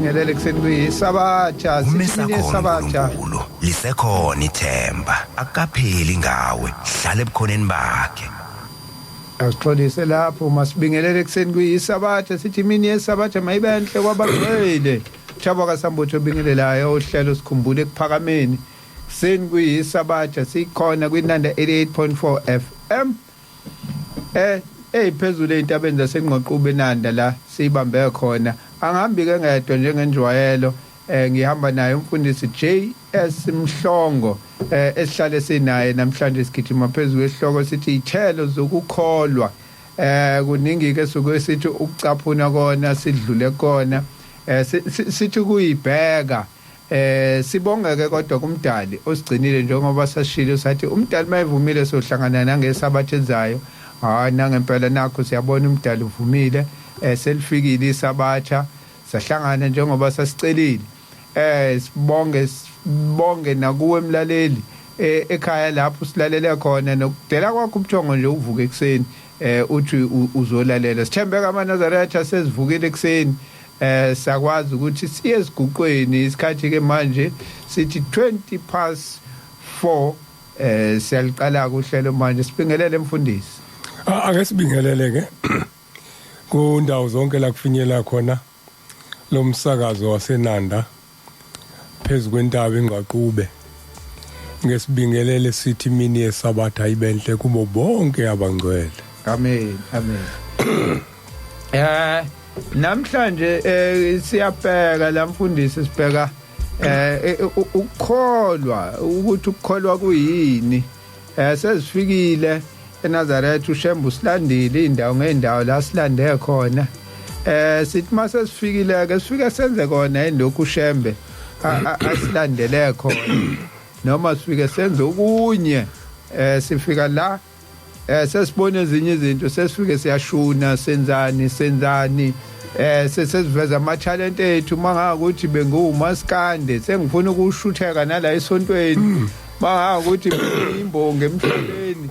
Masibingelele kuseni kuyisabatha, sithi Umisa imini khona yesabatha. uNkulunkulu, lisekhona ithemba, akukapheli ngawe, hlala ebukhoneni bakhe. Asixolise lapho, masibingelele kuseni kuyisabatha, sithi imini yesabatha mayibenhle kwabagcwele. Thabo kaSambutho obingelelayo uhlelo sikhumbule ekuphakameni. Kuseni kuyisabatha sikhona kwiNanda 88.4 FM. Eyiphezulu eintabeni zaseNgqoqube eNanda la sibambe khona. Angihambi ke ngedwa njengenjwayelo. Ngihamba naye umfundisi JS Mhlongo esihlale sinaye namhlanje sigijima phezulu kwesihloko sithi ithelo zokukholwa. Kuningi ke suke sithi ukucaphuna kona sidlule kona, sithi kuyibheka. Sibongeke kodwa kumdali osigcinile njengoba sashilo sathi umdali mayivumile sohlangana nangesabatha ezayo. Hayi, nangempela nakho siyabona umdali uvumile, selifikile isabatha, sahlangana njengoba sasicelile. Sibonge, sibonge nakuwe emlaleli ekhaya lapho silalele khona, nokudela kwakho ubuthongo nje uvuke ekseni uthi uzolalela. Sithembeka amaNazaretha sesivukile ekseni, sakwazi ukuthi siye esiguqweni. Isikhathi ke manje sithi 4:20, siyaliqala uhlelo manje. Sibingelele mfundisi. Ake sibingelele ke kundawo zonke la kufinyela khona lo msakazo waseNanda phezu kwentaba iNgqaqube. Ngesibingelele sithi imini yesabatha ibenhle kubo bonke abangcwele. Amen, amen. Namhlanje siyabheka la mfundisi, sibheka ukukholwa, ukuthi ukukholwa kuyini. Sesifikile eNazaretha, uShembe usilandile indawo ngeendawo la silande khona. Sithi mase sifikile ke sifike senze kona indokhu uShembe asilandele khona, noma sifike senze okunye. Sifika la sesibona ezinye izinto, sesifike siyashuna, senzani senzani, sesiveza ama talent ethu. Manga ukuthi bengumaskande sengifuna ukushutheka nala esontweni, manga ukuthi imbongi emhlabeni,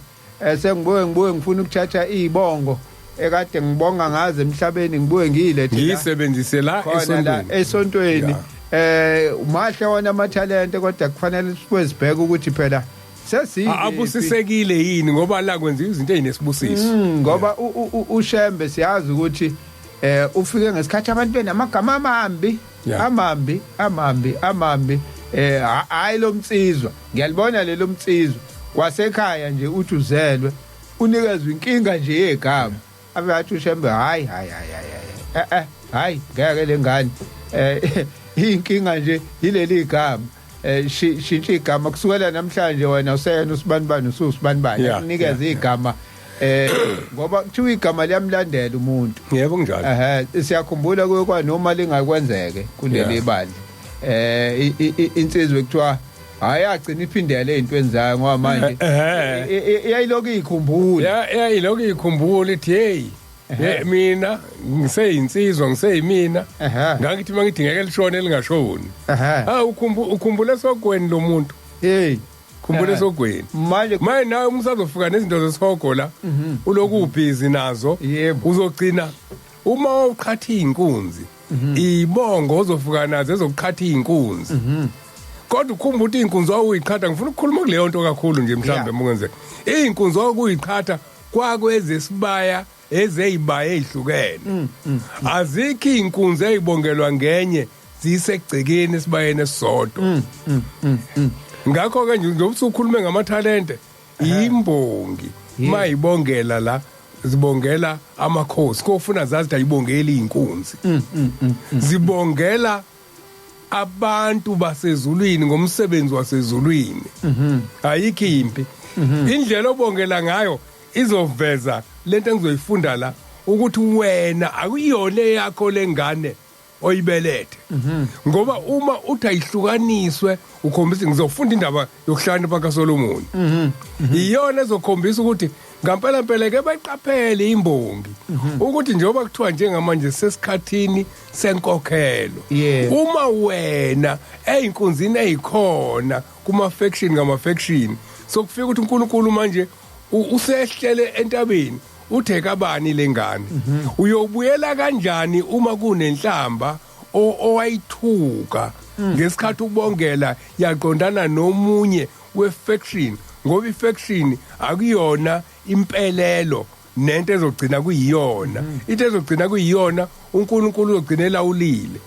sengibuye ngibuye ngifuna ukuthatha izibongo ekade ngibonga ngazo emhlabeni, ngibuye ngiyilethe ngiyisebenzise la esontweni, esontweni. Mahle wona ama talent, kodwa kufanele sibuye sibheke ukuthi phela sesiyini, abusisekile yini, ngoba la kwenziwa izinto ezinesibusiso. Ngoba uShembe siyazi ukuthi ufike ngesikhathi abantu benamagama amambi, amambi amambi amambi. Hayi lo mtsizwa, ngiyalibona lelo mtsizwa wasekhaya nje uthi uzelwe unikezwe inkinga nje yegama, ave athi uShembe hayi hayi hayi hayi hayi ngeke lengane, inkinga nje yileli igama, shintsha igama kusukela namhlanje, wena useyena usibanibani, ususibanibani, akunikeze igama, ngoba kuthiwa igama liyamlandela umuntu. Yebo, kunjalo. Siyakhumbula kuye kwanoma lingakwenzeke kuleli bandla, insizwe kuthiwa hayi agcina iphindele ezintweni zayo, ngoba manje iyayiloku ikhumbula, iyayiloku ikhumbula ithi hey, mina ngiseyinsizwa, ngiseyimina, ngangithi mangithi ngeke lishone lingashoni. Ah, ukhumbula esogweni lo muntu. Hey, khumbula esogweni. Manje manje nawe umsazofika nezinto zesogo la, uloku ubhizi nazo, uzogcina uma uqhatha inkunzi, ibongo ozofika nazo ezokuqhatha inkunzi. Kodwa ukhumbula ukuthi inkunzi wawuyiqhatha, ngifuna ukukhuluma kuleyo nto kakhulu nje mhlawumbe mukenzeka. Inkunzi wawuyiqhatha kwakwezesibaya ezeyibaya ezihlukene. Azikho inkunzi ezibongelwa ngenye zisegcekeni esibayeni esisodwa. Ngakho ke nje njengoba usukhulume ngamathalente, imbongi mayibongela la zibongela amakhosi, kofuna zazi ayibongeli inkunzi, zibongela abantu basezulwini ngomsebenzi wasezulwini. Ayikho impi, indlela obongela ngayo izoveza lento engizoyifunda la, ukuthi wena akuyona yakho lengane oyibelethe, ngoba uma uthi ayihlukaniswe ukhombisa, ngizofunda indaba yokuhlakanipha kaSolomon, iyona ezokhombisa ukuthi ngampela mpela ke bayiqaphele imbongi ukuthi njengoba kuthiwa njengamanje sesikhathini senkokhelo, uma wena eyinkunzini eyikhona kuma faction ngama faction, sokufika ukuthi uNkulunkulu manje usehlele entabeni, uthe kabani lengane, uyobuyela kanjani uma kunenhlamba? owayithuka ngesikhathi ukubongela yaqondana nomunye we-faction, ngoba i-faction akuyona impelelo nento ezogcina kuyiyona. Into ezogcina kuyiyona uNkulunkulu uzogcina elawulile.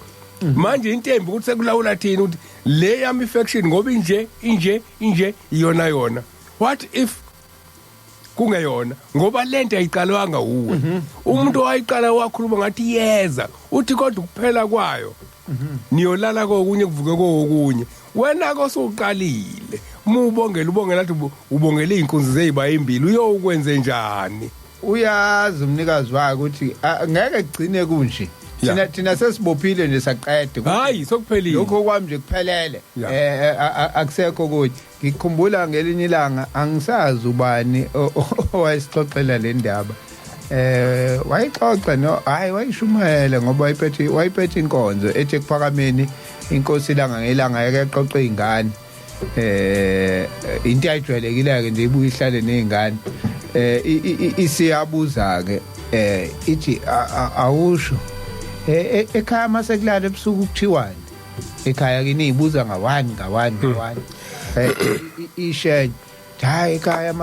Manje into embi ukuthi sekulawula thina ukuthi le yami i-faction ngoba inje inje inje iyona yona. What if kungeyona? Ngoba lento ayiqalwanga uwe. Umuntu owayiqala wakhuluma ngathi yeza, uthi kodwa kuphela kwayo niyolala kokunye kuvuke kokunye. Wena kosuqalile mubongela ubongela athi ubongela izinkunzi zeziba imbili, uyokwenze njani? Uyazi umnikazi wakhe ukuthi ngeke kugcine kunje. Thina sesibophile nje saqeda. Hayi, sokuphelile. Lokho kwami nje kuphelele. Akusekho kuthi. Ngikhumbula ngelinye ilanga angisazi ubani owayesixoxela le ndaba. Wayixoxa no hayi wayishumayela ngoba wayiphethe inkonzo ethi ekuphakameni inkosi ilanga ngelanga yake exoxa izingane. Into ayijwayelekile ke nje ibuye ihlale nezingane. Isiyabuza ke ithi awusho ekhaya masekulala ebusuku kuthiwani? Ekhaya kini ibuza ngawani ngawani ngawani. Ishenye hayi ekhaya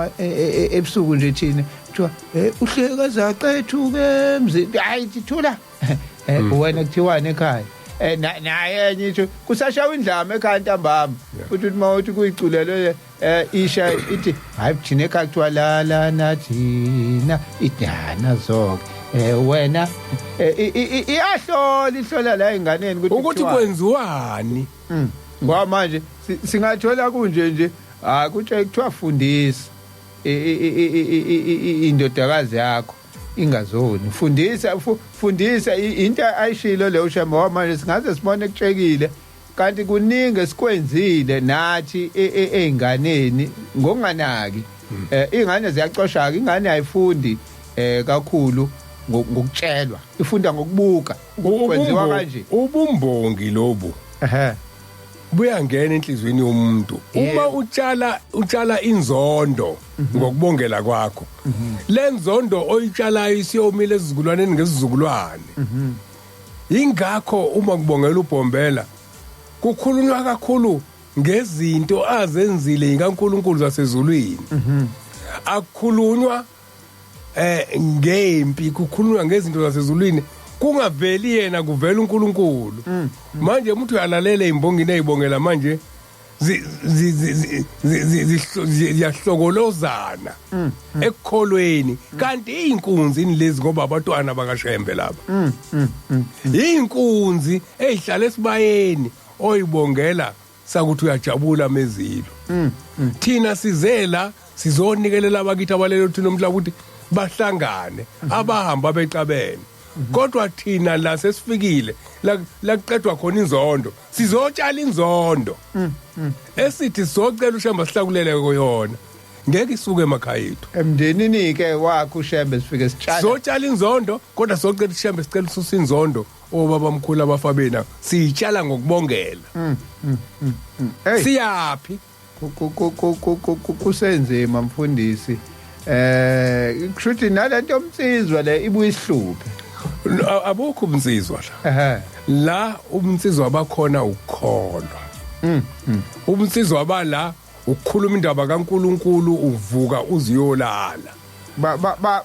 ebusuku nje thina kuthiwa uhleka zacethu ke emzini. Hayi thula wena kuthiwani ekhaya? Naye enye isho kusashawa indlama ekhaya ntambama. Uthi mawuthi kuyiculelo isha ithi hayi thina ekhaya kuthiwa lala nathina idana zonke. Wena iyahlola ihlola la enganeni ukuthi kwenziwani. Ngoba manje singathola kunje nje kutshe kuthiwa fundisa indodakazi yakho ingazoni, fundisa fundisa into ayishilo leyo Shembe. Ngoba manje singaze sibone kutshekile kanti kuningi esikwenzile nathi einganeni ngokunganaki. Ingane ziyacoshaka, ingane ayifundi kakhulu ngokutshelwa, ifunda ngokubuka kwenziwa kanje. Ubumbongi lobu buyangena enhlizweni yomuntu. Uma utshala inzondo ngokubongela kwakho, le nzondo oyitshalayo isiyomile esizukulwaneni ngesizukulwane. Ingakho uma kubongela uBhombela kukhulunywa kakhulu ngezinto azenzile kaNkuluNkulu zasezulwini. Akukhulunywa ngempi, kukhulunywa ngezinto zasezulwini, kungaveli yena, kuvela uNkulunkulu. Manje umuntu uyalalela imbongini ezibongela manje ziyahlokolozana ekukholweni, kanti inkunzi lezi ngoba abantwana bakaShembe laba. Inkunzi ezihlala esibayeni oyibongela sakuthi uyajabula mezilo. Thina sizela sizonikelela abakithi abalelo thina umhlaba ukuthi bahlangane abahamba beqabene. Kodwa thina la sesifikile la kuqedwa khona inzondo, sizotshala inzondo esithi sizocela uShembe sihlakulele kuyona, ngeke isuke emakhaya ethu. Emndenini ke wakho uShembe sifike sitshala, sizotshala inzondo, kodwa sizocela uShembe sicela ususa inzondo obaba mkhulu abafabena, siyitshala ngokubongela. Siyaphi? Kusenzima mfundisi. Kushuthi nalento umnsizwa le ibuye isihluphe. Abukho umnsizwa la. La umnsizwa bakhona ukukholwa. Umnsizwa bala ukukhuluma indaba kaNkuluNkulu, uvuka uziyolala.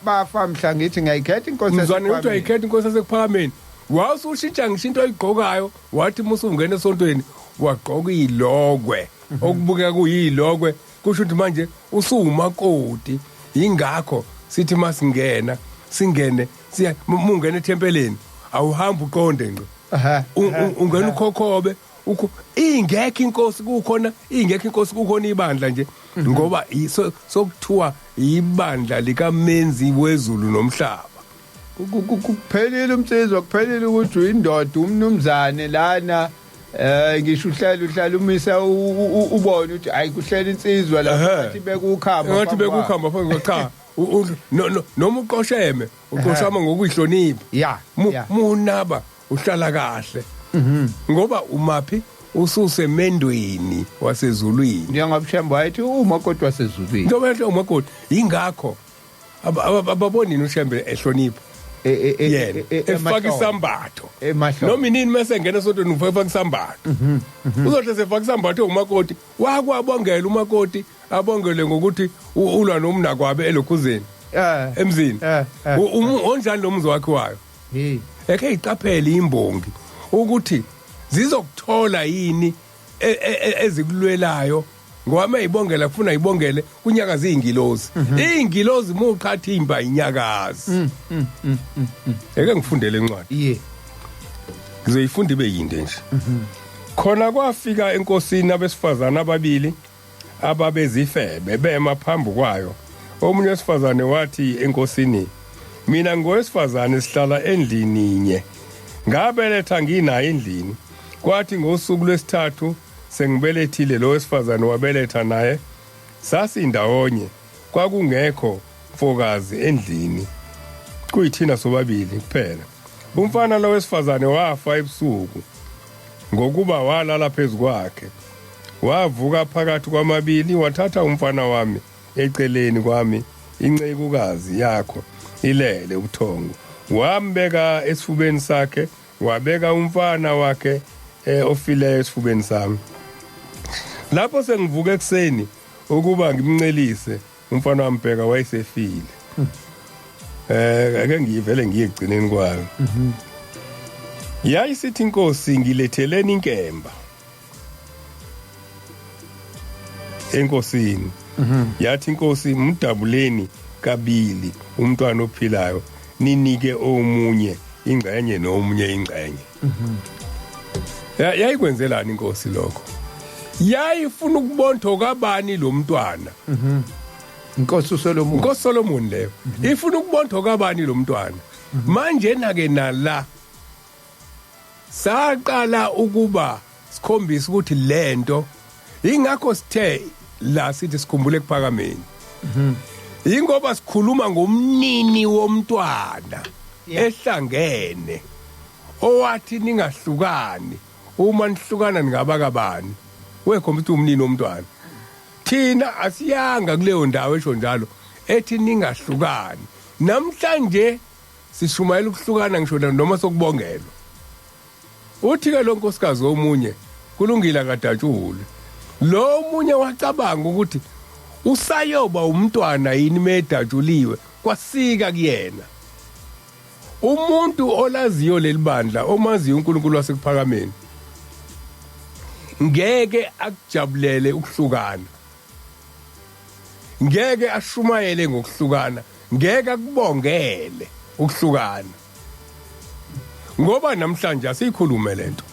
Bafa mhla ngithi ngiyayikhetha inkosi yasekuphakameni. Mzwane uyayikhetha inkosi yasekuphakameni. Wawusushintsha ngisho into oyigqokayo, wathi musungena esontweni wagqoka ilokwe. Okubukeka kuyilokwe kusho ukuthi manje usuwumakoti. Ingakho sithi masingena singene siya mungena ethempeleni awuhambi uqonde ngqo. Ungena ukhokhobe ingekho inkosi kukhona, ingekho inkosi kukhona ibandla nje, ngoba sokuthiwa ibandla likaMenzi wezulu nomhlaba. Kuphelile umnsizwa, kuphelile ukuthi uyindoda umnumzane lana. Ngisho uhlala umisa ubone ukuthi hayi kuhlela insizwa la ngathi bekukhamba, ngathi bekukhamba phambi cha noma uqosheme uqoshama ngokuyihlonipha. Munaba uhlala kahle ngoba umaphi ususemendweni wasezulwini, njengoba uShembe wayethi umakoti wasezulwini, njengoba umakoti. Ingakho ababoni uShembe ehlonipha. Yena efaka isambatho noma inini mase engena esontweni ufaka isambatho. Uzohle sefaka isambatho umakoti wakwabongela umakoti abongele ngokuthi ulwa nomnakwabe elokhuzeni emzini. Onjani lo muzi wakhe wayo? Eke iqaphele imbongi ukuthi zizokuthola yini ezikulwelayo, ngoba mayibongela kufuna ibongele kunyakaza izingilozi. Izingilozi muqhatha imba inyakazi. Eke ngifundele incwadi. Ngizoyifunda ibe yinde nje. Khona kwafika enkosini abesifazana ababili ababezifebe bema phambi kwayo. Omunye wesifazane wathi enkosini, mina ngowesifazane sihlala endlini inye, ngabeletha nginayo endlini. Kwathi ngosuku lwesithathu sengibelethile, lo wesifazane wabeletha naye, sasindawonye, kwakungekho mfokazi endlini, kuyithina sobabili kuphela. Umfana lo wesifazane wafa ebusuku, ngokuba walala phezu kwakhe. Wavuka phakathi kwamabili, wathatha umfana wami eceleni kwami, incekukazi yakho ilele ubuthongo, wambeka esifubeni sakhe, wabeka umfana wakhe ofileyo esifubeni sami. Lapho sengivuka ekuseni ukuba ngimncelise umfana wami, bheka wayesefile. Ake ngiyivele ngiye ekugcineni kwayo. Yayisithi inkosi, ngiletheleni inkemba enkosini. Yathi inkosi, mdabuleni kabili umntwana ophilayo, ninike omunye ingxenye nomunye ingxenye. Yayikwenzelani inkosi lokho? Yayifuna ukubontho kabani lo mntwana. Inkosi uSolomon. Inkosi Solomon leyo. Ifuna ukubontho kabani lo mntwana. Manje nake nala saqala ukuba sikhombisa ukuthi lento ingakho sithe la sithi sikhumbule ekuphakameni. Ingoba sikhuluma ngomnini womntwana ehlangene owathi ningahlukani, uma nihlukana ningaba kabani, wekhomba ukuthi umnini womntwana. Thina asiyanga kuleyo ndawo esho njalo ethi ningahlukani. Namhlanje sishumayela ukuhlukana ngisho noma sokubongelwa. Uthi ke lo nkosikazi omunye kulungile akadatshule. Lo omunye wacabanga ukuthi usayoba umntwana yini medatshuliwe, kwasika kuyena. Umuntu olaziyo leli bandla, omaziyo uNkulunkulu wasekuphakameni, ngeke akujabulele ukuhlukana, ngeke ashumayele ngokuhlukana, ngeke akubongele ukuhlukana. Ngoba namhlanje asiyikhulume lento.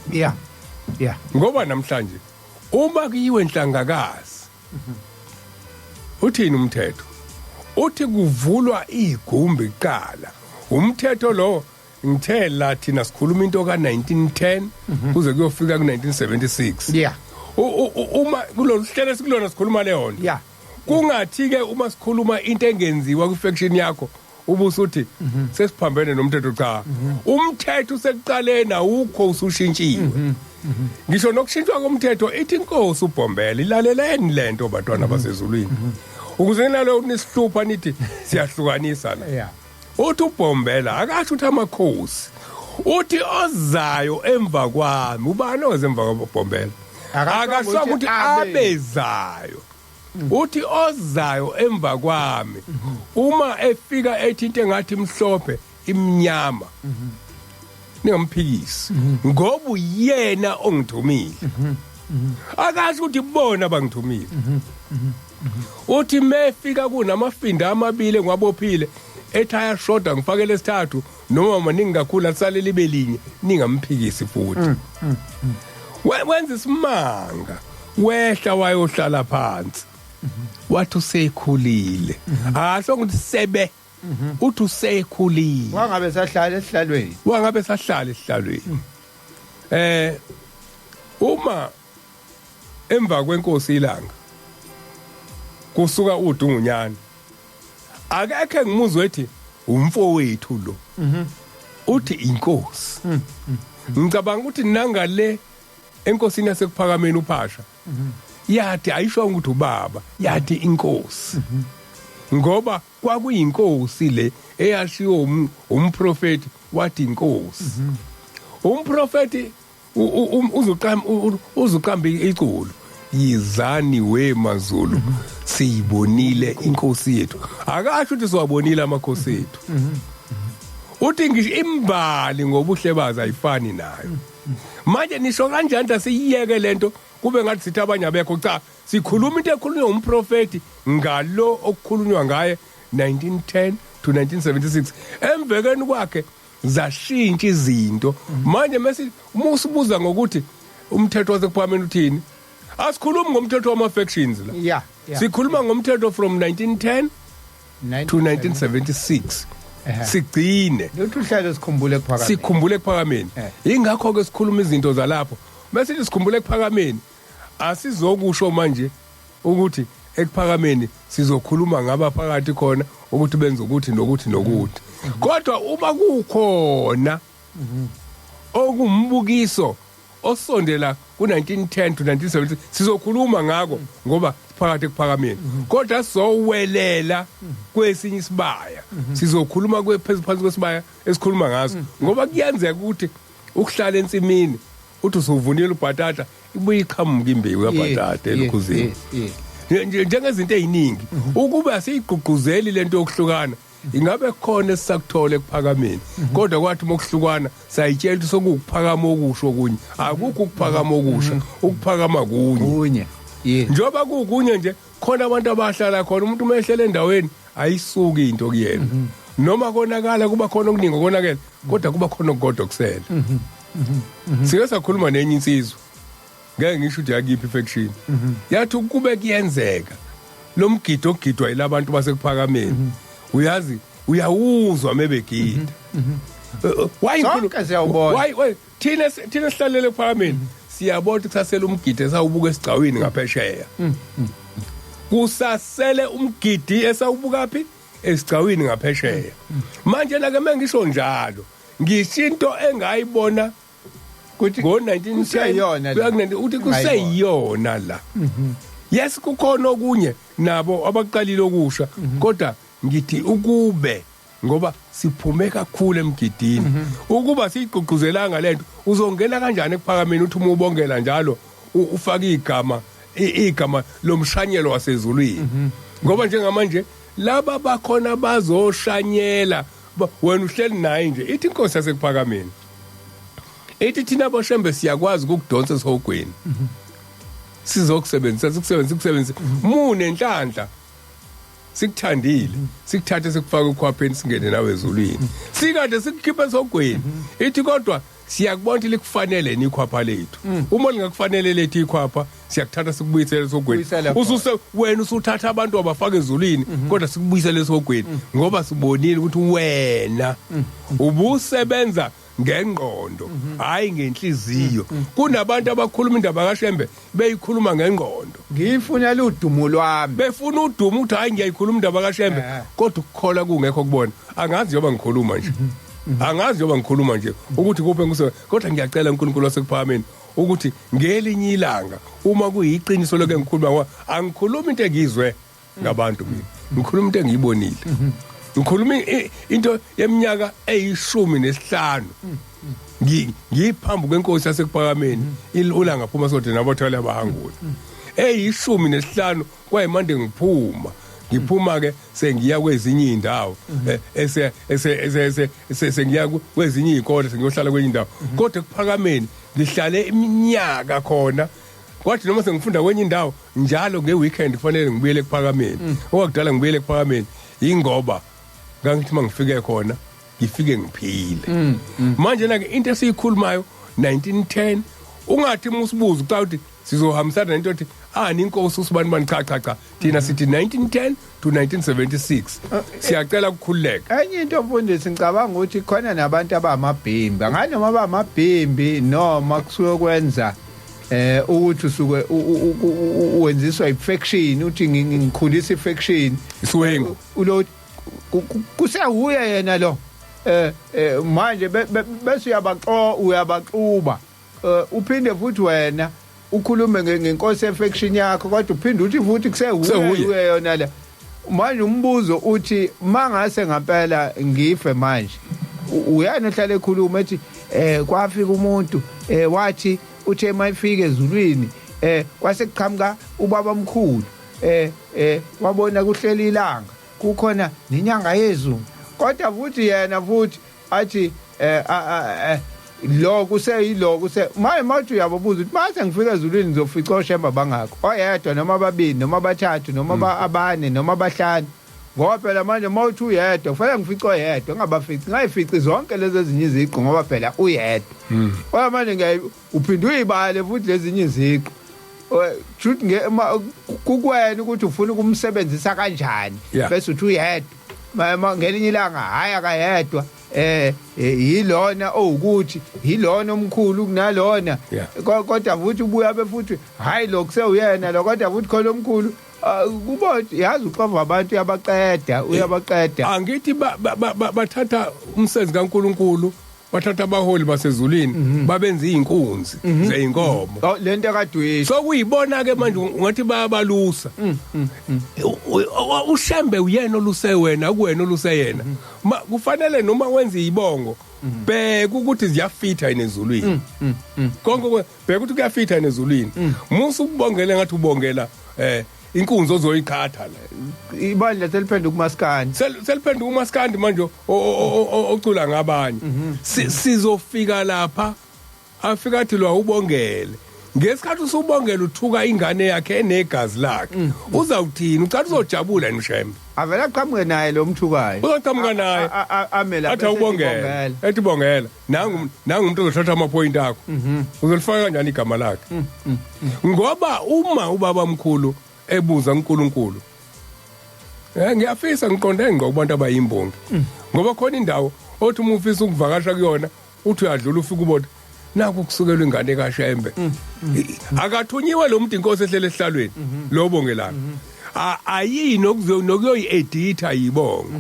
Ngoba namhlanje uma kuyiwe enhlangakazi, uthini umthetho? Uthi kuvulwa igumbi kuqala. Umthetho lo ngithe la thina sikhuluma into ka-1910 kuze kuyofika ku-1976. Uma kulolu hlelo esikulona sikhuluma leyo nto. Kungathi ke uma sikhuluma into engenziwa kwi-faction yakho ubusuthi sesiphambene nomthetho. Cha, umthetho usekuqaleni awukho, usushintshiwe. Ngisho nokushintshwa komthetho ithi inkosi uBhombela, ilaleleni lento bantwana basezulwini, ukuze nalo nisihlupha nithi siyahlukanisa la. Uthi uBhombela akasho ukuthi amakhosi, uthi ozayo emva kwami. Ubani oze emva kwaBhombela? Akasho ukuthi abezayo. Uthi ozayo emva kwami uma efika ethi into engathi imhlophe imnyama, ningamphikisi ngoba uyena ongithumile. Akasho ukuthi bona bangithumile. Uthi mefika kunamafinda amabili engiwabophile, ethi ayashoda ngifakele esithathu noma maningi kakhulu asale libe linye, ningamphikisi futhi. Wenza isimanga, wehla wayohlala phansi, wathi usekhulile. Asho ukuthi sebe uthi usekhulile, wangabe sahlala esihlalweni, wangabe sahlala esihlalweni. Uma emva kwenkosi ilanga kusuka uDungunyana, akekho engimuzwe ethi umfowethu lo, uthi inkosi. Ngicabanga ukuthi nangale enkosini yasekuphakameni uphasha yathi ayisho ukuthi ubaba, yathi inkosi. Ngoba kwakuyinkosi le eyashiwo umprofeti, wathi inkosi. Umprofeti uzuqamba iculo, yizani we maZulu siyibonile inkosi yethu. Akasho ukuthi siwabonile amakhosi ethu. Uthi ngisho imbali ngobuhle bazo ayifani nayo. Manje nisho kanjani asiyiyeke lento kube ngathi sithi abanye abekho? Cha, sikhuluma into ekhulunywa umprofeti ngalo okukhulunywa ngaye 1910 to 1976. Emvekeni kwakhe zashintsha izinto. Manje mase umusibuza ngokuthi umthetho wasekuphakameni uthini, asikhulumi ngomthetho wama factions la. Sikhuluma ngomthetho from 1910 to 1976. Sigcine Luthi uhlelo sikhumbule kuphakameni. Sikhumbule ekuphakameni. Ingakho ke sikhuluma izinto zalapho. Bese sikhumbule ekuphakameni, asizokusho manje ukuthi ekuphakameni sizokhuluma ngaba phakathi khona ukuthi benze ukuthi nokuthi nokuthi, kodwa uma kukhona okumbukiso osondela ku-1910 to 1970 sizokhuluma ngako ngoba phakathi ekuphakameni, kodwa sizowelela kwesinye isibaya, sizokhuluma kwephezulu phansi kwesibaya esikhuluma ngaso, ngoba kuyenzeka ukuthi ukuhlala ensimini uthi usuvunile ubhatata, ibuye iqhamuka imbewu yabhatata elokhuzeni. Njengezinto eziningi, ukuba asiyigqugquzeli lento yokuhlukana, ingabe khona esisakuthola ekuphakameni, kodwa kwathi mokuhlukana sayitshela ukuthi sokuwukuphakama okusho okunye. Akukho ukuphakama okusha, ukuphakama kunye. Kunye, yes. Njengoba kukunye nje, khona abantu abahlala khona, umuntu uma ehlele endaweni ayisuki into kuyena, noma konakala kuba khona okuningi okonakele, kodwa kuba khona okukodwa kusele. Sike sakhuluma nenye insizwa, ngeke ngisho ukuthi yakiphi faction, yathi kube kuyenzeka lo mgido ogidwa yilabantu basekuphakameni, uyazi uyawuzwa mebegida. Why? Sonke siyawubona. Why thina sihlalele ekuphakameni siyabona ukuthi kusasele umgidi esawubuka esigcawini ngaphesheya, kusasele umgidi esawubuka phi? Esigcawini ngaphesheya. Manje la ke mengisho njalo, ngisho into engayibona Kuthi ngo-1910 kuseyiyona la. Kuya ku-19 uthi kuseyiyona la. Yes, kukhona okunye nabo abaqalile okusha, kodwa ngithi ukube ngoba siphume kakhulu emgidini, ukuba siyigqugquzelanga lento, uzongena kanjani ekuphakameni uthi uma ubongela njalo ufake igama lomshanyelo wasezulwini? Ngoba njengamanje laba bakhona bazoshanyela, wena uhleli naye nje. Ithi inkosi yasekuphakameni, ithi thina boShembe siyakwazi ukukudonsa esihogweni, sizokusebenzisa, sikusebenzise, sikusebenzise munenhlanhla, sikuthandile, sikuthathe sikufake ekhwapheni, singene nawe ezulwini, sikade sikukhiphe esihogweni. Ithi kodwa siyakubona ukuthi likufanele nikhwapha lethu. Uma lingakufanele lethu ikhwapha, siyakuthatha sikubuyisele esihogweni. Buyisele khona. Ususe wena usuthatha abantu abafaka ezulwini, kodwa sikubuyisele esihogweni ngoba sibonile ukuthi wena ubusebenza ngengqondo, hayi ngenhliziyo. Kunabantu abakhuluma indaba kaShembe beyikhuluma ngengqondo. Ngiyifunela udumo lwami. Befuna udumo, ukuthi hayi, ngiyayikhuluma indaba kaShembe, kodwa ukukholwa kungekho kubona. Angazi njengoba ngikhuluma nje, angazi njengoba ngikhuluma nje ukuthi kuphi nguse, kodwa ngiyacela uNkulunkulu wasekuphakameni ukuthi ngelinye ilanga, uma kuyiqiniso lokho engikhuluma, ngoba angikhulumi into engizwe ngabantu, mina ngikhuluma into engiyibonile, ngikhuluma into yeminyaka eyi-15 ngiphambi kwenkosi yasekuphakameni, ulanga phuma sodwa nabothwele abahangula eyi-15. Kwayimande ngiphuma ke sengiya kwezinye indawo, ese ese ese ese sengiya kwezinye izikole, sengiyohlala kwenye indawo, kodwa ekuphakameni ngihlale iminyaka khona. Kwathi noma sengifunda kwenye indawo, njalo nge-weekend kufanele ngibuyele ekuphakameni. Okwakudala ngibuyele ekuphakameni ingoba ngangithi mangifike khona ngifike ngiphile. Manje na ke into esiyikhulumayo 1910, ungathi musibuza uca ukuthi sizohambisana nento ethi ani inkosi usibani bani. Cha, cha, cha, thina sithi 1910 to 1976, siyacela ukukhululeka. Enye into mfundisi, ngicabanga ukuthi khona nabantu abamabhimbi, anganoma abamabhimbi noma kusuke kwenza ukuthi usuke wenziswa i-faction, uthi ngikhulisa i-faction. Isiwengu. Ulo kusewuye yena lo, manje bese uyabaxuba, uphinde futhi wena ukhulume ngenkosi ye-faction yakho, kodwa uphinde uthi futhi kusewuye Kusewuye. uye yona la. Manje umbuzo uthi mangase ngempela ngife manje, uyena ohlala ekhuluma ethi kwafika umuntu wathi uthe mayifika ezulwini kwase kuqhamuka ubaba omkhulu, wabona kuhleli ilanga kukhona nenyanga yezulu, kodwa futhi yena futhi athi lo kuseyilo kuse maye mawuthi uyababuza ukuthi mase ngifika ezulwini ngizofica oshemba bangakho, oyedwa noma ababili noma abathathu noma abane noma abahlanu, ngoba phela manje mawuthi uyedwa kufanele ngifice oyedwa, ngingabafici ngayifici zonke lezi ezinye iziqu ngoba phela uyedwa. Kodwa manje ngiyayi uphinde uyibale futhi lezinye iziqu, shuthi kukwena ukuthi ufuna ukumsebenzisa kanjani, bese uthi uyedwa, ngelinye ilanga hayi akayedwa, yilona owukuthi yilona omkhulu kunalona, kodwa futhi ubuya be futhi hayi lo kusewuyena lo, kodwa futhi khona omkhulu kubo yazi uxova abantu uyabaqeda uyabaqeda. Angithi bathatha umsebenzi kaNkuluNkulu, bathatha abaholi basezulwini babenza izinkunzi zeinkomo. Lento akadwisho sokuyibona ke manje ungathi bayabalusa. Ushembe uyena oluse wena, kuwena oluse yena. Kufanele noma wenze izibongo bheka ukuthi ziyafitha ezulwini. Konke bheka ukuthi kuyafitha ezulwini. Musu ukubongela ngathi ubongela inkunzi ozoyiqhatha la. Ibandla seliphenduka umaskandi. Seliphenduka umaskandi manje ocula ngabanye. Sizofika lapha afika athi lo ubongele. Ngesikhathi usubongela uthuka ingane yakhe enegazi lakhe. Uzawuthini? Ucathi uzojabula nishembe. Avela aqhamuke naye lo mthukayo. Uzaqhamuka naye. Amela athi awubongele. Ethi bongela. Nangu umuntu ozothatha ama point akho. Uzolifaka kanjani igama lakhe? Ngoba uma ubaba mkhulu ebuza uNkulunkulu, ngiyafisa ngiqonde ngqo kubantu abayimbongi, ngoba khona indawo othi uma ufisa ukuvakasha kuyona uthi uyadlula ufike ubona naku kusukelwa ingane kaShembe. Akathunyiwe lo muntu inkosi ehlele esihlalweni lo bongelana ayini nokuyoyi-editha yibongo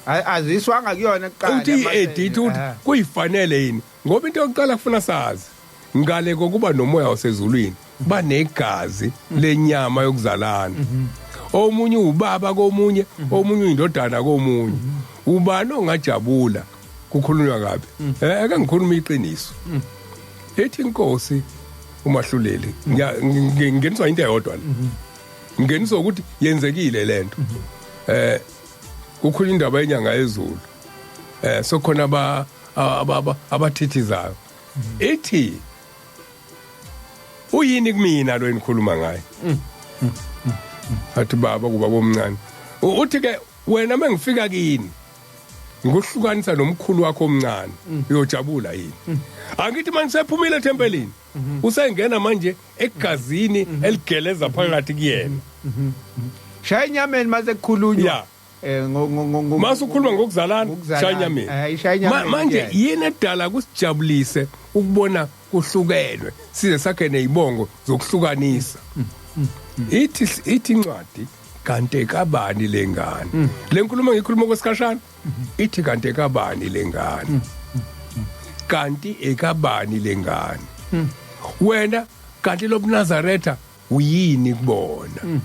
aziswanga kuyona kuqala uthi i-edit ukuthi kuyifanele yini, ngoba into yokuqala kufuna sazi ngale kokuba nomoya wasezulwini banegazi lenyama yokuzalana. Omunye ubaba komunye, omunye uyindodana komunye. Ubani ongajabula kukhulunywa kabi? Ake ngikhuluma iqiniso. Ethi inkosi umahluleli, ngingeniswa into eyodwa la. Ngingeniswa ukuthi yenzekile lento. Kukhulu indaba yenyanga yezulu. Sokhona abathithizayo. Ithi uyini kumina lo enikhuluma ngaye? Athi baba kuba bomncane. Uthi ke wena mengifika kini ngikuhlukanisa nomkhulu wakho omncane uyojabula yini? Angithi manje sephumile ethempelini, usengena manje egazini eligeleza phakathi kuyena. Shaya inyameni mase kukhulunywa. Mase ukhuluma ngokuzalana, shaya inyameni. Manje yini edala kusijabulise ukubona kuhlukelwe size sakhe nezibongo zokuhlukanisa? Ithi incwadi kanti kabani lengane? Le nkulumo ngikhuluma kwesikhashana ithi kanti kabani lengane? Kanti ekabani lengane? Wena kanti lobuNazaretha uyini kubona?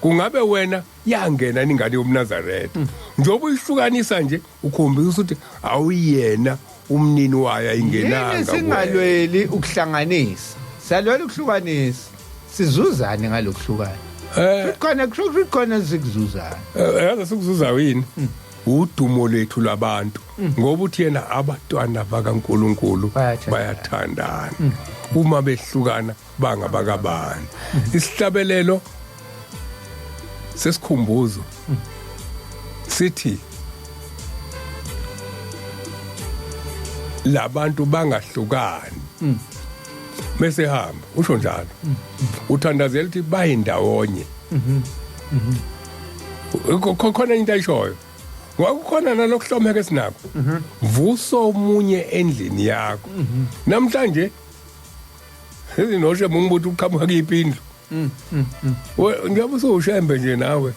Kungabe wena yangena ingane yobuNazaretha? Njengoba uyihlukanisa nje ukhombisa ukuthi awuyena umnini wayo, ayingenanga. Singalweli ukuhlanganisa, salwela ukuhlukanisa. Sizuzane ngalokuhlukana. Futhi khona khona sikuzuzana. Yazi sikuzuza yini? Udumo lethu labantu, ngoba uthi yena abantwana bakaNkuluNkulu bayathandana. Uma behlukana bangabakabani. Isihlabelelo sesikhumbuzo sithi labantu bangahlukani. Bese hamba usho njalo uthandazela ukuthi bayindawonye. Khona into ayishoyo kwakukhona nalokuhlomeka esinakho, vuso omunye endlini yakho. Namhlanje izinoshe mungibuthi uqhamuka kuyiphi indlu? Njengoba usewushembe nje nawe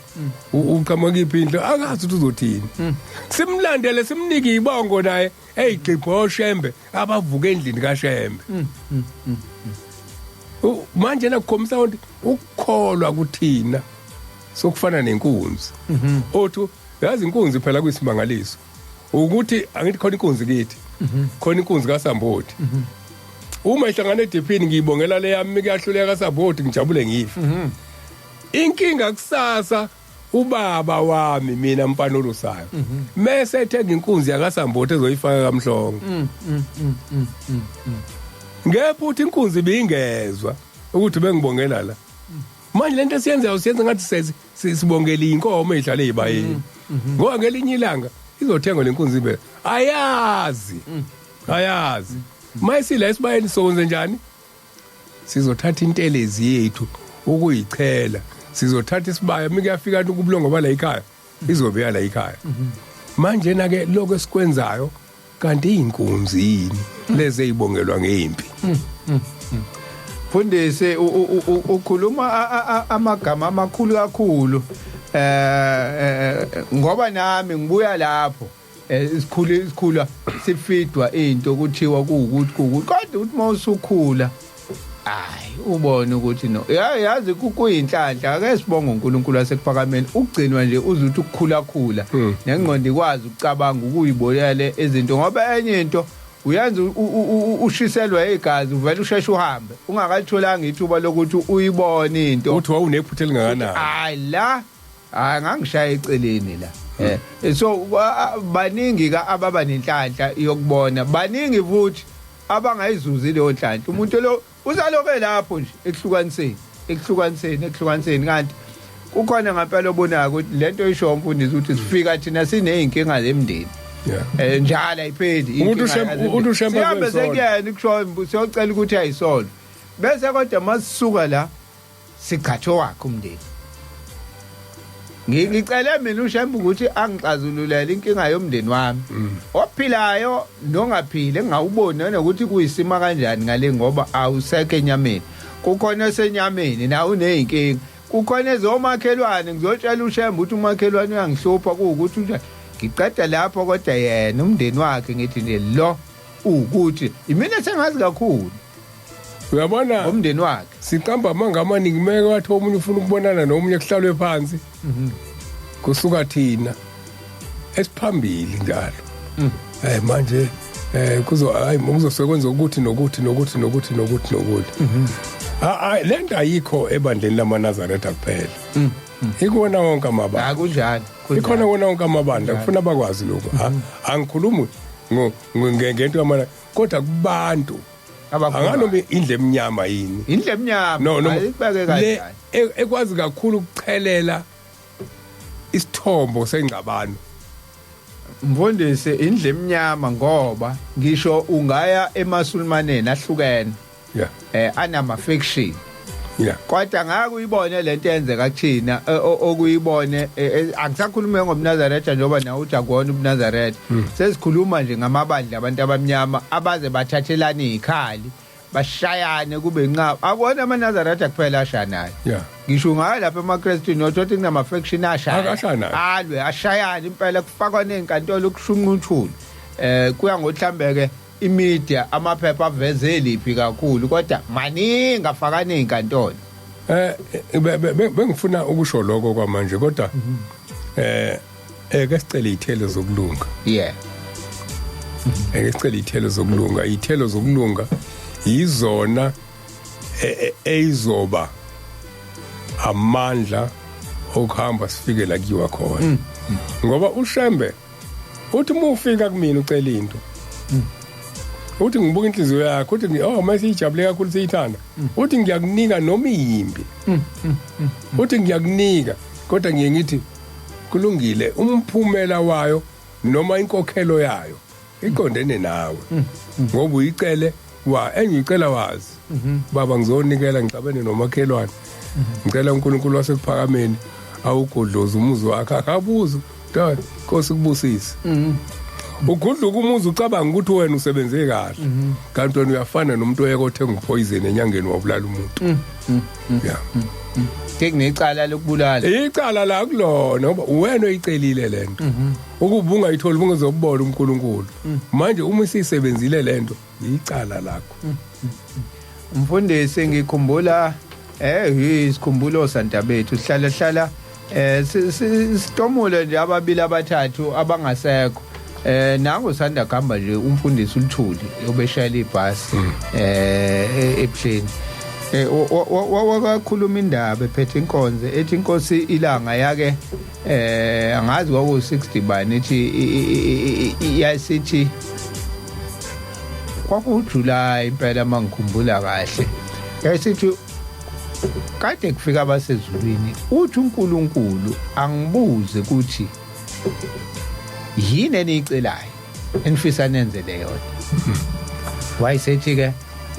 uqhamuka kuyiphi indlu, akazi ukuthi uzothini. Simlandele simnike ibongo naye eyigqibho oshembe abavuka endlini kaShembe. Manje nakukhombisa ukuthi ukukholwa kuthina Sokufana nenkunzi. Othi yazi inkunzi phela kuyisimangaliso. Ukuthi angithi khona inkunzi kithi. Khona inkunzi kaSamboti. Uma ihlangana ediphini ngiyibongela le yami kuyahluleka kaSamboti ngijabule ngife. Inkinga kusasa ubaba wami mina mfana olusayo. Mese ethenga inkunzi yakaSamboti ezoyifaka kaMhlongo. Ngephutha inkunzi bingezwa ukuthi bengibongela la. Manje lento esiyenzayo siyenza ngathi sibongela inkomo edlala ezibayeni. Ngoba ngelinye ilanga izothengwa lenkunzi ibe ayazi. Ayazi. Mayisila esibayeni sokwenze njani? Sizothatha intelezi yethu ukuyichela. Sizothatha isibaya mikuyafika ukubulongo bala ekhaya. Izobe la ekhaya. Manje na ke lokho esikwenzayo kanti inkunzi yini leze izibongelwa ngeimpi. Mfundisi ukhuluma amagama amakhulu kakhulu ngoba nami ngibuya lapho isikhulu sifidwa into kuthiwa kuwukuthi kodwa uthi mawusukhula hayi ubone ukuthi no yazi kuyinhlanhla ake sibonge uNkulunkulu wasekuphakameni ukugcinwa nje uzuthi ukukhula khula nengqondo ikwazi ukucabanga ukuyibonela izinto ngoba enye into uyenza ushiselwa igazi uvela usheshe uhambe ungakalitholanga ithuba lokuthi uyibone into uthi wawunephutha elingakanani. Hayi la hayi ngangishaya eceleni la. So baningi ka ababa nenhlanhla yokubona, baningi futhi abangayizuzi leyo nhlanhla. Umuntu lo usaloke lapho nje ekuhlukaniseni kanti kukhona ngempela obonayo ukuthi lento isho umfundisi ukuthi sifika thina sineyinkinga zemndeni. Njalo ayipheli umuntu ushemba sihambe sekuyena kusho siyocela ukuthi ayisolve bese kodwa masisuka la sigatho wakhe umndeni. Ngicele mina uShembe ukuthi angixazululele inkinga yomndeni wami ophilayo nongaphili engawuboni nokuthi kuyisima kanjani ngale ngoba awusekho enyameni. Kukhona esenyameni nawe uneyinkinga, kukhona ezomakhelwane ngizotshela uShembe ukuthi umakhelwane uyangihlupha kuwukuthi unjani. Ngiqeda lapho kodwa yena umndeni wakhe ngithi nje lo ukuthi imina sengazi kakhulu. Uyabona umndeni wakhe siqamba amanga amaningi meke wathi omunye ufuna ukubonana nomunye kuhlalwe phansi. Kusuka thina esiphambili njalo. Manje kuzo hayi kuzosebenza ukuthi nokuthi nokuthi nokuthi nokuthi nokuthi. Hayi lento ayikho ebandleni lamaNazaretha kuphela. Ikona wonke amabandla. Akunjani. Ikhona wona wonke amabandla kufuna bakwazi lokho. Angikhulumi ngento yamana kodwa kubantu anganoma indle emnyama yini. Indle emnyama ayibeke kanjani. Ekwazi kakhulu ukuchelela isithombo sengxabano. Mfundisi indle emnyama ngoba ngisho ungaya emaSulmaneni ahlukene. Anama faction. Kodwa ngeke uyibone lento eyenzeka kuthina okuyibone angisakhulumi ngomNazaretha njengoba nawe uthi akuwona ubuNazaretha. Sesikhuluma nje ngamabandla abantu abamnyama abaze bathathelane izikhali bashayane kube nqa. Akuwona amaNazaretha kuphela ashanayo. Ngisho ungaya lapha emaKrestini uthola kunama faction ashaya. Alwe ashayane impela kufakwa nezinkantolo kushunquthula. Kuya ngokuhlambeke imedia amaphepha aveze liphi kakhulu kodwa maningi afakane izinkantolo. Bengifuna ukusho lokho kwamanje kodwa eke sicele izithelo zokulunga. Eke sicele izithelo zokulunga. Izithelo zokulunga yizona eyizoba amandla okuhamba sifike la kuyiwa khona. Ngoba uShembe uthi uma ufika kumina ucela into uthi ngibuka inhliziyo yakho uthi oh mase ijabule kakhulu siyithanda uthi ngiyakunika noma iyimbi uthi ngiyakunika kodwa ngiye ngithi kulungile umphumela wayo noma inkokhelo yayo iqondene nawe ngoba uyicele wa engicela wazi baba ngizonikela ngixabene nomakhelwane ngicela uNkulunkulu wasekuphakameni awugodloza umuzi wakhe akabuzi dad Nkosi kubusise ugudluka umuzi ucabanga ukuthi wena usebenze kahle kanti wena uyafana nomuntu oyeke othenga upoison enyangeni wabulala umuntu. Yeah. Kunecala lokubulala. Icala la kulona ngoba wena oyicelile lento. Ukuba ungayitholi ungezobona uNkulunkulu. Manje uma isisebenzile lento icala lakho. Mfundisi ngikhumbula isikhumbulo sandabethu sihlala hlala Sitomule nje ababili abathathu abangasekho. Nangu sanda kuhamba nje umfundisi uLuthuli obeshayela ibhasi ebuhleni. Wakakhuluma indaba ephethe inkonzo ethi inkosi ilanga yake angazi kwaku 60 bani, ithi yasithi kwakuJuly impela mangikhumbula kahle, yasithi kade kufika abasezulwini, uthi uNkulunkulu angibuze ukuthi yini eniyicelayo enifisa nenzele yona. Wayesethi ke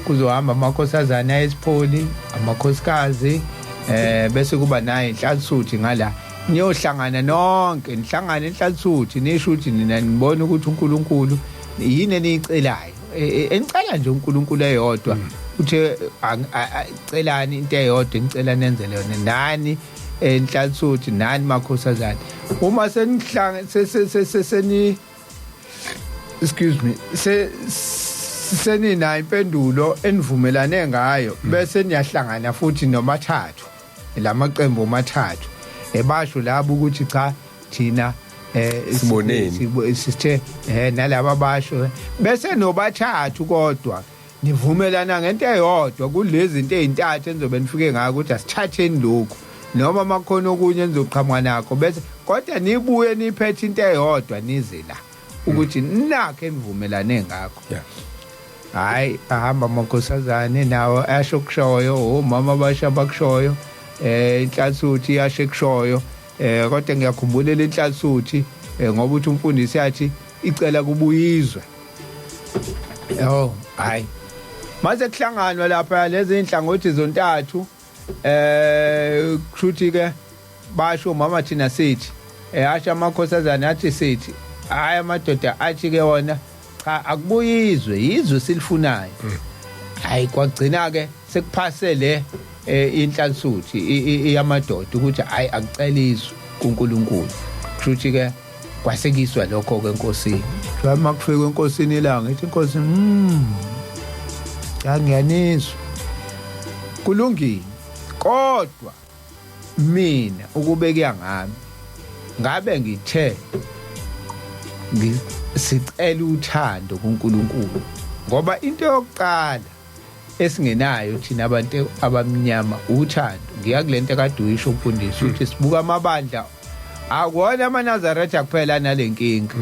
kuzohamba amakhosazana ayesipholi, amakhosikazi, bese kuba naye inhlansuthi ngala, niyohlangana nonke, nihlangane inhlansuthi, nisho ukuthi nina nibona ukuthi uNkulunkulu yini eniyicelayo, enicela nje uNkulunkulu eyodwa, uthe celani into eyodwa, nicela nenzele yona nani enhlansuthi nani makhosazana. Uma senihlanga seni excuse me seninayo impendulo enivumelane ngayo, bese niyahlangana futhi nomathathu lamaqembu omathathu, ebasho labo ukuthi cha thina siboneni sithe nalaba basho, bese nobathathu kodwa nivumelana ngento eyodwa kulezi zinto ezintathu enizobe nifike ngayo ukuthi asithatheni lokhu noma makhona okunye enizoqhamuka nakho, bese kodwa nibuye niphethe into eyodwa nize la ukuthi nakhe nivumelane ngakho. Hayi, ahamba amakhosazane nawo asho kushoyo, omama basho abakushoyo, inhlansuthi yasho kushoyo, kodwa ngiyakhumbula lenhlansuthi ngoba uthi umfundisi yathi icela kubuyizwe. Oh hayi, mase kuhlanganwa lapha lezi inhlangothi zontathu, kushuthi ke basho mama thina sithi, asho amakhosazana athi sithi, hayi amadoda athi ke wona cha akubuyizwe, yizwe silifunayo. Hayi, kwagcina ke sekuphase le inhlansuthi yamadoda ukuthi hayi akucela izwe kuNkulunkulu. Kushuthi ke kwasekiswa lokho ke enkosini. Uma kufika enkosini ilanga ithi inkosi cha ngiyanizwa, kulungile, kodwa mina ukube kuya ngami ngabe ngithe sicela uthando kuNkulunkulu, ngoba into yokuqala esingenayo thina abantu abamnyama uthando. Ngiya kulento kade uyisho umfundisi ukuthi sibuka amabandla akuwona amaNazaretha kuphela nalenkinga,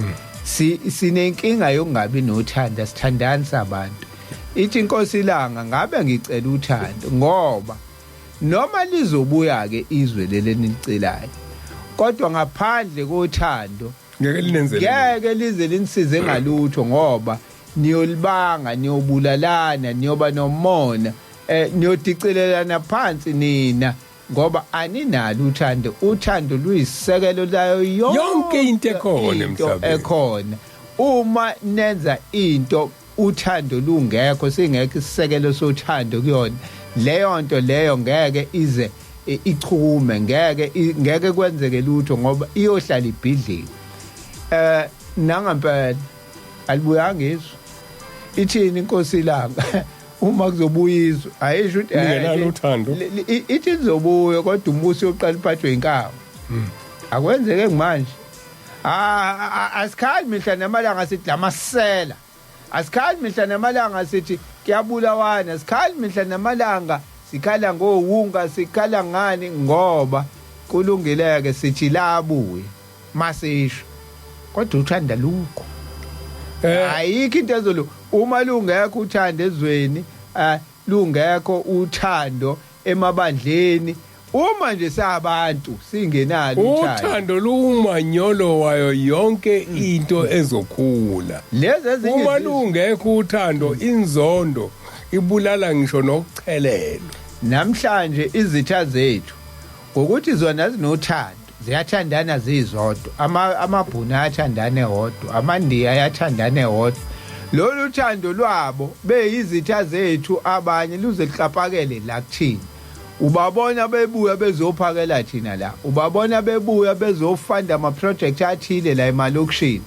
sinenkinga yokungabi nothando, sithandani sabantu. Ithi inkosi ilanga ngabe ngicela uthando, ngoba noma lizobuya ke izwe leli enilicelayo, kodwa ngaphandle kothando ngeke linenzele, ngeke lize linisize ngalutho, ngoba niyolibanga, niyobulalana, niyoba nomona, niyodicilelana phansi nina, ngoba aninalo uthando. Uthando luyisisekelo layo yonke into ekhona emhlabeni ekhona. Uma nenza into uthando lungekho, singekho isisekelo sothando kuyona leyo nto leyo, ngeke ize ichume, ngeke kwenzeke lutho, ngoba iyohlala ibhidlile. Nangampela alibuyanga izwe. Ithini inkosi ilanga uma kuzobuya izwe? Ayisho ukuthi ningenalo uthando, ithi lizobuya kodwa umbuso uyoqala uphathwe inkawu. Akwenzeke manje. Asikhali mihla namalanga sithi lamasela, asikhali mihla namalanga sithi kuyabulawana, asikhali mihla namalanga sikhala ngowunga, sikhala ngani, ngoba kulungileke sithi labuye masisho, kodwa uthanda lukho. Ayikho into ezolo uma lungekho uthando ezweni, lungekho uthando emabandleni, uma nje sabantu singenalo uthando. Uthando lumanyolo wayo yonke into ezokhula. Lezi ezinye uma lungekho uthando, inzondo ibulala ngisho nokuchelelwa. Namhlanje izitha zethu ngokuthi zona zinothando, ziyathandana zizodwa, amabhunu ayathandana wodwa, amaNdiya ayathandana wodwa. Lolu thando lwabo beyizitha zethu abanye luze luxaphakele la kuthina. Ubabona bebuya bezophakela thina la, ubabona bebuya bezofanda ama-project athile la emalokishini,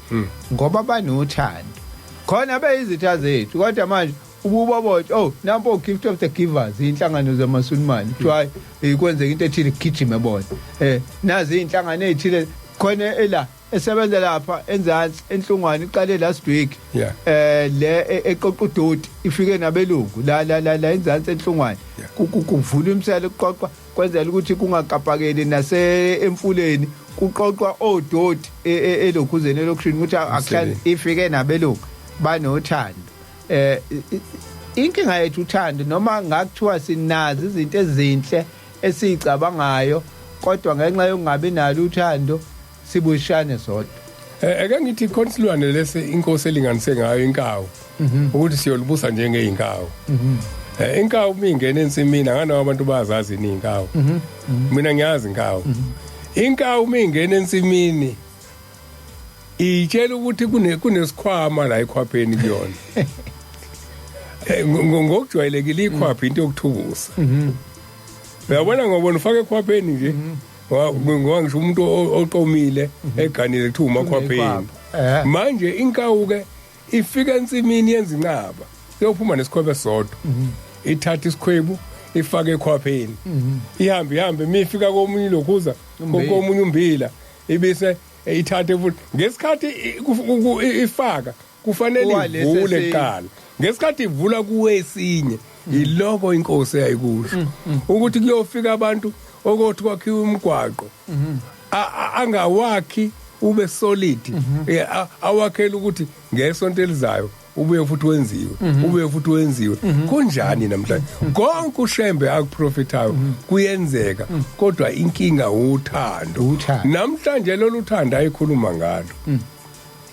ngoba banothando khona beyizitha zethu. Kodwa manje Ububabona oh nampo Gift of the Givers, inhlangano zamaSulumane, kuthiwa kwenzeka into ethile gijime bona. Nazi inhlangano ezithile khona ela esebenza lapha enzansi enhlungwane, iqale last week. Le eqoqa udoti ifike nabelungu la la la la enzansi enhlungwane, kuvula imsele, kuqoqwa kwenzela ukuthi kungakapakeli nase emfuleni, kuqoqwa odoti elokhuzeni elokishini ukuthi akuhlali, ifike nabelungu banothando. Inkinga yethu uthando, noma ngakuthiwa sinazo izinto ezinhle esizicabangayo, kodwa ngenxa yokungabi nalo uthando sibushane sodwa. Ake ngithi khona isilwane lesi inkosi elinganise ngayo inkawu ukuthi siyolibusa njengeyinkawu. Inkawu uma ingena ensimini, anganawo abantu bazazi yini inkawu? Mina ngiyazi inkawu. Inkawu uma ingena ensimini itshela ukuthi kunesikhwama la ekhwapheni kuyona. Ngokujwayelekile ikhwapha into yokuthukusa. Uyabona, ngobona ufake ekhwapheni nje, ngoba ngisho umuntu oqomile eganile kuthiwa umakhwapheni. Manje inkawu ke ifika ensimini yenza inqaba, iyophuma nesikhwebe sodwa, ithatha isikhwebu ifake ekhwapheni, ihambe ihambe, mifika komunye lokhuza komunye umbila, ibise ithathe futhi. Ngesikhathi ifaka kufanele ivule kuqala, ngesikhathi ivula kuwesinye. Iloko inkosi eyayikusho ukuthi kuyofika abantu okothi kwakhiwa umgwaqo angawakhi ube solid, awakhela ukuthi ngesonto elizayo ubuye futhi wenziwe, ubuye futhi wenziwe. Kunjani namhlanje? Konke uShembe akuprofitayo kuyenzeka, kodwa inkinga uthando. Namhlanje lolu thando ayikhuluma ngalo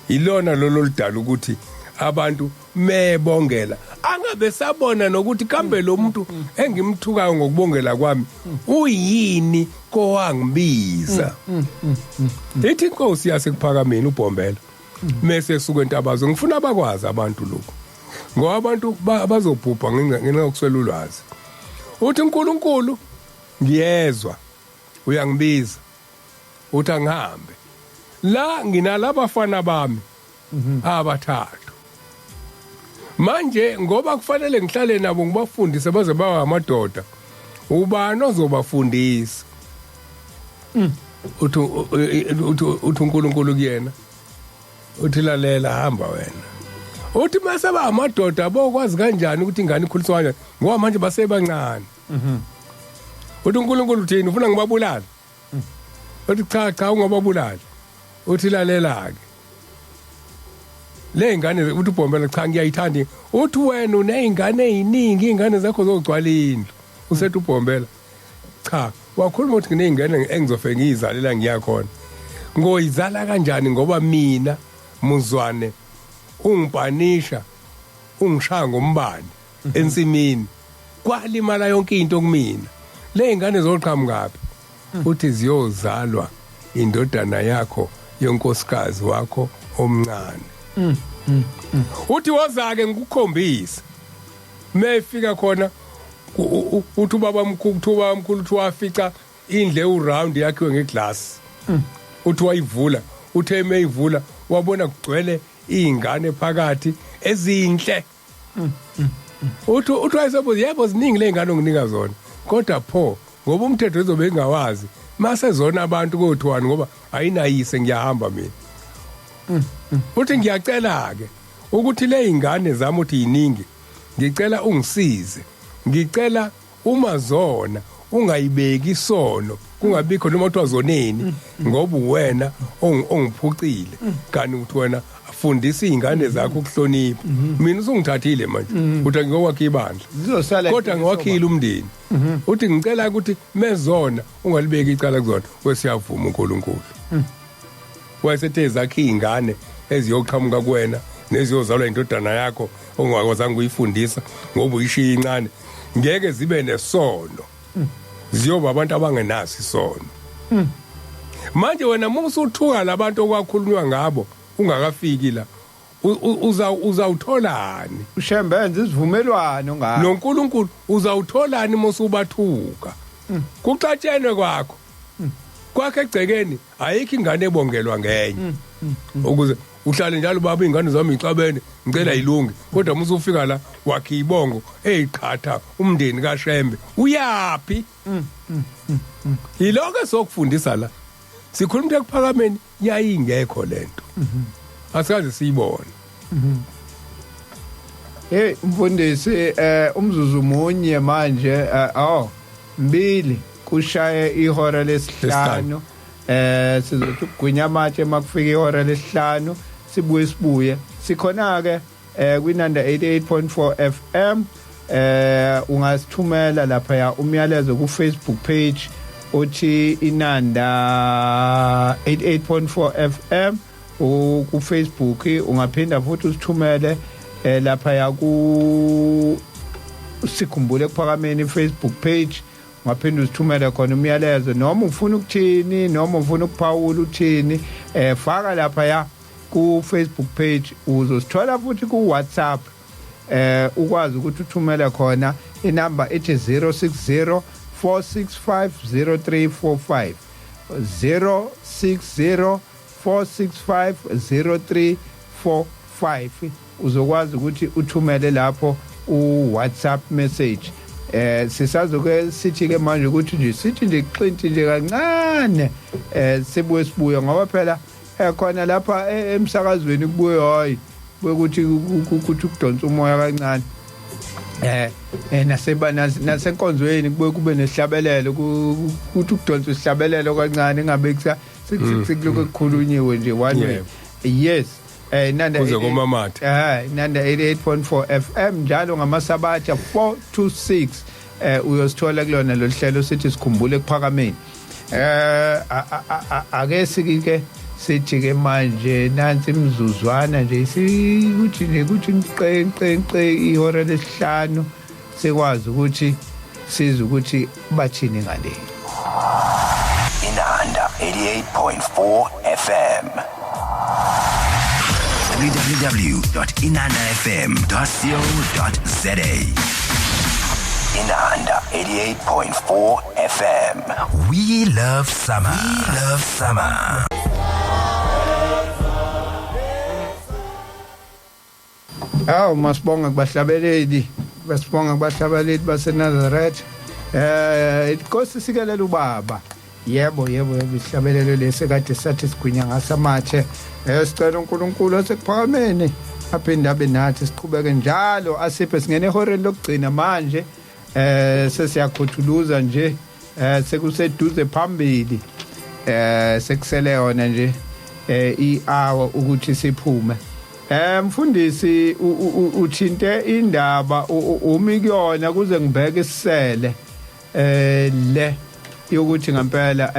ilona lolo lidala ukuthi abantu mebongela angabe sabona nokuthi kambe lo muntu engimthukayo ngokubongela kwami uyini kowangibiza. Ithi inkosi yasekuphakameni uBhombela mase esuka entabazwe, ngifuna abakwazi abantu lokhu ngoba abantu bazobhubha ngenxa yokuswela ulwazi. Uthi uNkulunkulu ngiyezwa uyangibiza, uthi angihambe la, nginalabafana bami abathathu manje, ngoba kufanele ngihlale nabo ngibafundise baze babe amadoda. Ubani ozobafundisa? Uthi uNkulunkulu kuyena, uthi lalela, hamba wena. Uthi mase ba amadoda bokwazi kanjani ukuthi ingane ikhuliswa kanjani, ngoba manje basebancane? Uthi uNkulunkulu uthini, ufuna ngibabulale? Uthi cha cha, ungababulali. Uthi lalela ke le ngane. Uthi uBhombela cha, ngiyayithanda. Uthi wena uneyingane eziningi, ingane zakho zogcwala indlu. Usethi uBhombela cha, wakhuluma ukuthi ngineyingane engizofe ngiyizalela, ngiyakhona ngoyizala kanjani, ngoba mina muzwane ungipanisha, ungishaya ngombani ensimini, kwalimala yonke into kumina, le ngane zoqhamukaphi? Uthi ziyozalwa indodana yakho yonkosikazi wakho omncane. Uthi wozake ngikukhombise. Mefika khona uthi ubaba mkhulu, uthi ubaba mkhulu uthi wafica indle uround yakhiwe ngeglass. Uthi wayivula, uthe meyivula wabona kugcwele izingane phakathi ezinhle. Uthi wayesebuza, yebo ziningi ley'ngane onginika zona, kodwa pho ngoba umthetho izobe ingawazi mase zona abantu kothiwani, ngoba ayinayise, ngiyahamba mina. Uthi ngiyacela ke ukuthi le ingane zami, uthi yiningi, ngicela ungisize, ngicela uma zona ungayibeki isono, kungabikho noma kuthiwa zoneni, ngoba uwena ongiphucile, kanti uthi wena fundisa izingane zakho ukuhlonipha. Mina usungithathile manje, uthi ngiyokwakha ibandla zizosala, kodwa ngiwakhile umndeni. Uthi ngicela ukuthi mezona ungalibeki icala kuzona. Wesiyavuma uNkulunkulu, wayesethe zakhe izingane eziyoqhamuka kuwena neziyozalwa indodana yakho ongakwazanga ukuyifundisa ngoba uyishiya incane, ngeke zibe nesono, ziyoba abantu abangenaso isono. Manje wena musuthuka labantu okwakhulunywa ngabo ungakafiki la, uzawutholani? uShembe enza isivumelwano ngayo noNkulunkulu. Uzawutholani musubathuka? Kuxatshenwe kwakho kwakhe egcekeni, ayikho ingane ebongelwa ngenye ukuze Uhlale njalo, baba, ingane zami ixabene, ngicela ilunge. Kodwa uma usufika la wakhe ibongo eyiqhatha umndeni kaShembe, uyapi? Yiloko esokufundisa la. Sikhuluma into ekuphakameni, yayingekho lento, asikaze siyibone. Hey mfundisi, umzuzu munye manje, oh, mbili kushaye ihora lesihlanu. Sizothi ukugwinya amatshe makufika ihora lesihlanu, sibuye sikhona ke kwinanda 88.4 FM. Ungasithumela lapha ya umyalezo ku Facebook page othi Inanda 88.4 FM ku Facebook. Ungaphinda futhi usithumele lapha ya ku Sikhumbule Ekuphakameni Facebook page. Ungaphinda usithumele khona umyalezo, noma ufuna ukuthini, noma ufuna ukuphawula uthini, faka lapha ya ku Facebook page. Uzosithola futhi ku WhatsApp, ukwazi ukuthi uthumele khona. Inamba ithi 060 465 0345, 060 465 0345. Uzokwazi ukuthi uthumele lapho u WhatsApp message. Sisazoke sithi ke manje ukuthi nje sithi nje qinti nje kancane, sibuye ngoba phela khona lapha emsakazweni kubuye, hayi, ukuthi ukuthi ukudonsa umoya kancane, naseba nasenkonzweni kubuye kube nesihlabelelo, ukuthi ukudonsa isihlabelelo kancane, ngabe kusa sekuloko kukhulunyiwe nje one way. Yes, Nanda Kuze komamathe. Nanda 88.4 FM, njalo ngamasabatha 4 to 6 uyosithola kulona lo hlelo sithi Sikhumbule Ekuphakameni. Ake sikike sithi ke manje nansi imizuzwana nje sikuthi nje kuthi nqe nqe nqe ihora lesihlanu, sikwazi ukuthi size ukuthi bathini ngale. Inanda 88.4 FM, www.inandafm.co.za. Inanda 88.4 FM. We love summer. We love summer. Awu, masibonga kubahlabeleli, basibonga kubahlabeleli baseNazareth. Inkosi sikelela ubaba. Yebo, yebo, yebo, isihlabelelo lesi kade sathi sigwinya ngasamathe. Sicela uNkulunkulu osekuphakameni aphinde abe nathi, siqhubeke njalo, asiphe singene ehoreni lokugcina manje. Sesiyakhuthuluza nje, sekuseduze phambili, sekusele yona nje i-hour ukuthi siphume. Mfundisi, uthinte indaba umi kuyona kuze ngibheke isisele le yokuthi ngempela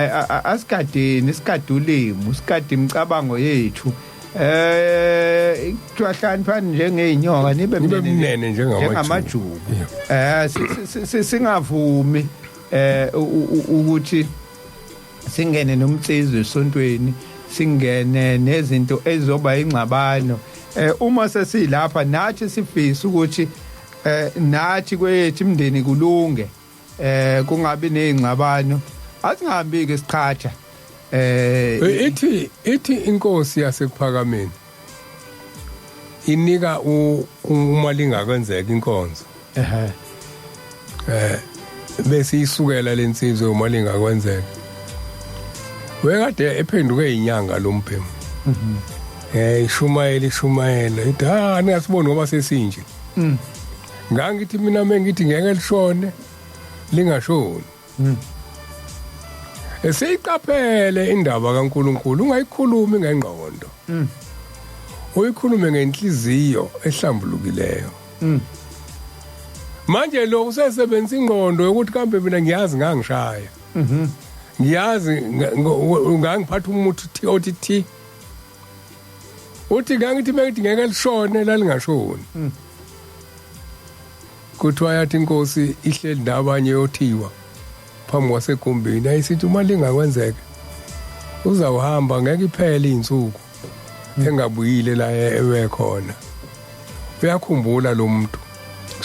asigadini, sigadulimo, sigade imicabango yethu. Kuthiwa hlaniphani njengeyinyoka, nibe Nibe mnene njengamajuba. Njengamajuba. Singavumi ukuthi singene nomtsizo esontweni, singene nezinto ezizoba ingxabano. Uma sesilapha nathi sifisa ukuthi nathi kwethu imndeni kulunge, kungabi nezingxabano, asingahambi ke siqhatha. Ithi inkosi yasekuphakameni inika uma lingakwenzeka inkonzo, bese isukela lensizwe uma lingakwenzeka. Wekade ephenduke inyanga lo mbhemu, ishumayela, ishumayela, ithi, "Ha, ningasiboni ngoba sesinje." Ngangithi mina mengithi ngeke lishone lingashoni. Esiyiqaphele indaba kaNkuluNkulu, ungayikhulumi ngengqondo, uyikhulume ngenhliziyo ehlambulukileyo. Manje lo usesebenzisa ingqondo yokuthi kambe mina ngiyazi ngangishaya, ngiyazi ngangiphatha umuthi thi othi thi, uthi ngangithi mengithi ngeke lishone lalingashoni. Kuthiwa yathi inkosi ihleli ndabanye yothiwa phambi kwasegumbini, ayisithi uma lingakwenzeka uzawuhamba, ngeke iphele izinsuku engabuyile la ewe khona. Uyakhumbula lo muntu.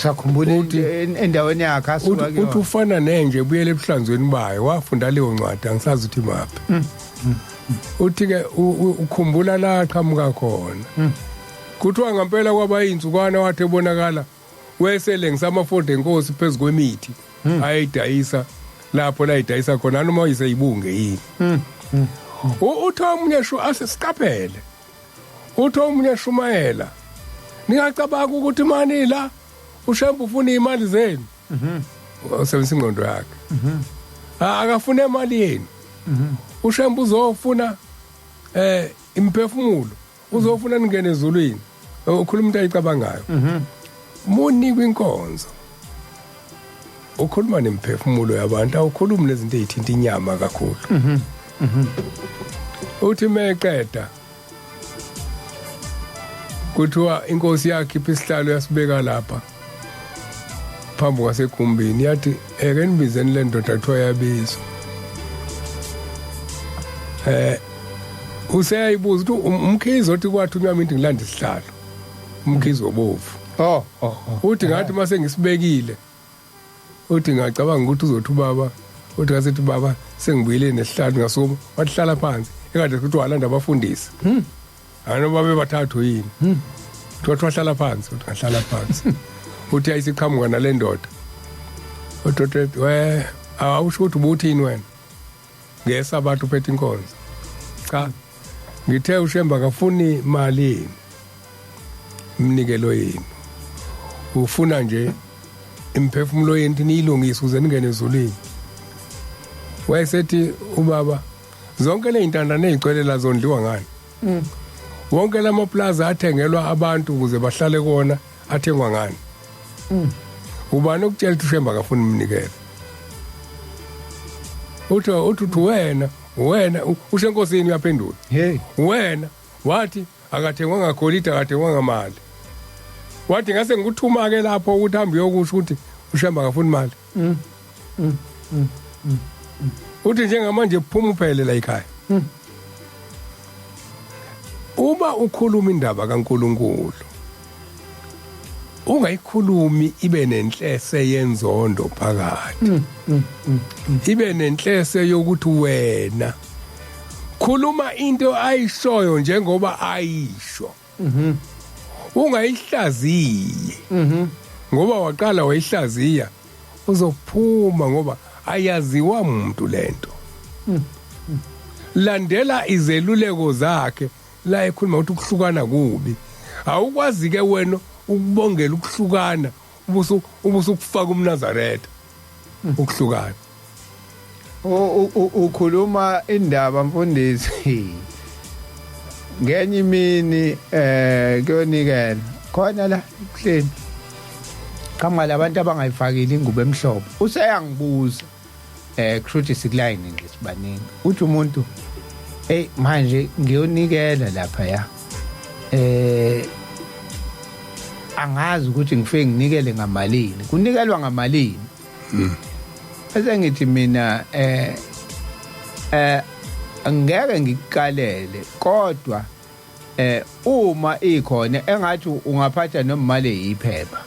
Usakhumbula endaweni yakhe asuka kuyona. Uthi ufana nenje ebuyele ebuhlanzweni bayo, wafunda leyo ncwadi, angisazi ukuthi maphi. Uthi ke ukhumbula la aqhamuka khona. Kuthiwa ngempela kwaba izinsukwana wathi ebonakala weselengisa amafoda enkosi phezu kwemithi ayidayisa lapho la idayisa khona noma uyiseyibunge yini. Uthi omunye shu asisiqaphele. Uthi omunye shumayela. Ningacabanga ukuthi mani la uShembe ufuna imali zenu. Usebenzisa ingqondo yakhe. Akafune imali yenu. uShembe uzofuna imphefumulo, uzofuna ningene ezulwini. Ukhuluma into ayicabangayo. Munikwa inkonzo. Ukhuluma nemphefumulo yabantu, awukhulumi nezinto ezithinta inyama kakhulu. Uthi meqeda kuthiwa inkosi yakhipha isihlalo yasibeka lapha phambi kwasegumbini, yathi eke nibizeni le ndoda, kuthiwa yabizwa. Useyayibuza ukuthi umkhizo othi kwathunywa mina ngilanda isihlalo, umkhizo obovu. Oh oh. Uthi ngathi mase ngisibekile, uthi ngacabanga ukuthi uzothi ubaba, uthi ngasethi baba sengibuyile nesihlalo, ngasukuma, wathi hlala phansi, ekade kuthi walanda abafundisi. Anoba bebathathu yini? Uthi wahlala phansi, uthi ngahlala phansi. Uthi ayisiqhamuka nale ndoda. Uthi we awusho ukuthi ubuthini wena? Ngesabatha uphethe inkonzo. Cha. Ngithe uShembe akafuni imali yenu. Umnikelo yenu. Ufuna nje imphefumulo yenu niyilungise ukuze ningene ezulwini. Wayesethi ubaba zonke le intandane ezigcwele la zondliwa ngani? Wonke lama plaza athengelwa abantu ukuze bahlale kona athengwa ngani? Ubani okutshela ukuthi uShembe akafuni umnikelo? Uthi uthi wena wena usho enkosini uyaphendula. Hey. Wena wathi akathengwa ngagolide, akathengwa ngamali. Wathi ngase ngikuthuma ke lapho ukuthi hambe uyokusho ukuthi uShembe akafuni imali. Uthi njengamanje phuma uphele la ekhaya. Uma ukhuluma indaba kaNkuluNkulu ungayikhulumi ibe nenhlese yenzondo phakathi. Ibe nenhlese yokuthi wena khuluma into ayishoyo njengoba ayisho. Ungayihlaziyi. Ngoba waqala wayihlaziya uzophuma ngoba ayaziwa umuntu lento. Landela izeluleko zakhe la ekhuluma ukuthi ukuhlukana kubi. Awukwazi ke wena ukubongela ukuhlukana ubusukufaka umNazaretha ukuhlukana. Ukhuluma indaba mfundisi. Ngenye imini kuyonikela khona la ebuhleni qhamuka labantu abangayifakile ingubo emhlophe, useyangibuza kushuthi sikulayini nje sibaningi, uthi umuntu hey manje ngiyonikela lapha ya angazi ukuthi ngifike nginikele ngamalini, kunikelwa ngamalini. Bese ngithi mina angeke ngikukalele, kodwa uma ikhona engathi ungaphatha noma imali eyiphepha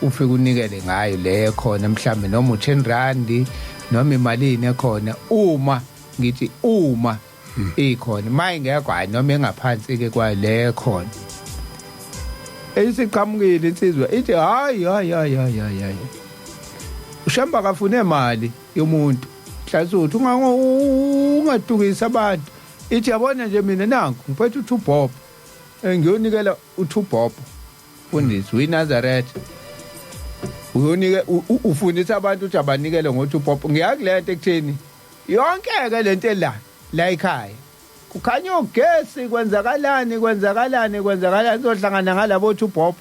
ufike unikele ngayo le khona, mhlambe noma u10 rand noma imalini ekhona, uma ngithi uma ikhona, mayingekho hayi noma engaphansi ke kwayo le khona. Esiqhamukile insizwa ithi hayi hayi hayi hayi hayi, uShembe akafune imali yomuntu, mhlawumbe uthi ungadukisa abantu. Ithi yabona nje mina nanku ngiphethe u2 bob, ngiyonikela u2 bob mfundisi weNazaretha, uyonike ufundisa abantu ukuthi abanikele ngo2 bob. Ngiyakulento ekutheni yonke ke lento la la ekhaya kukhanya ugesi, kwenzakalani kwenzakalani kwenzakalani, kuzohlangana ngalabo 2 bob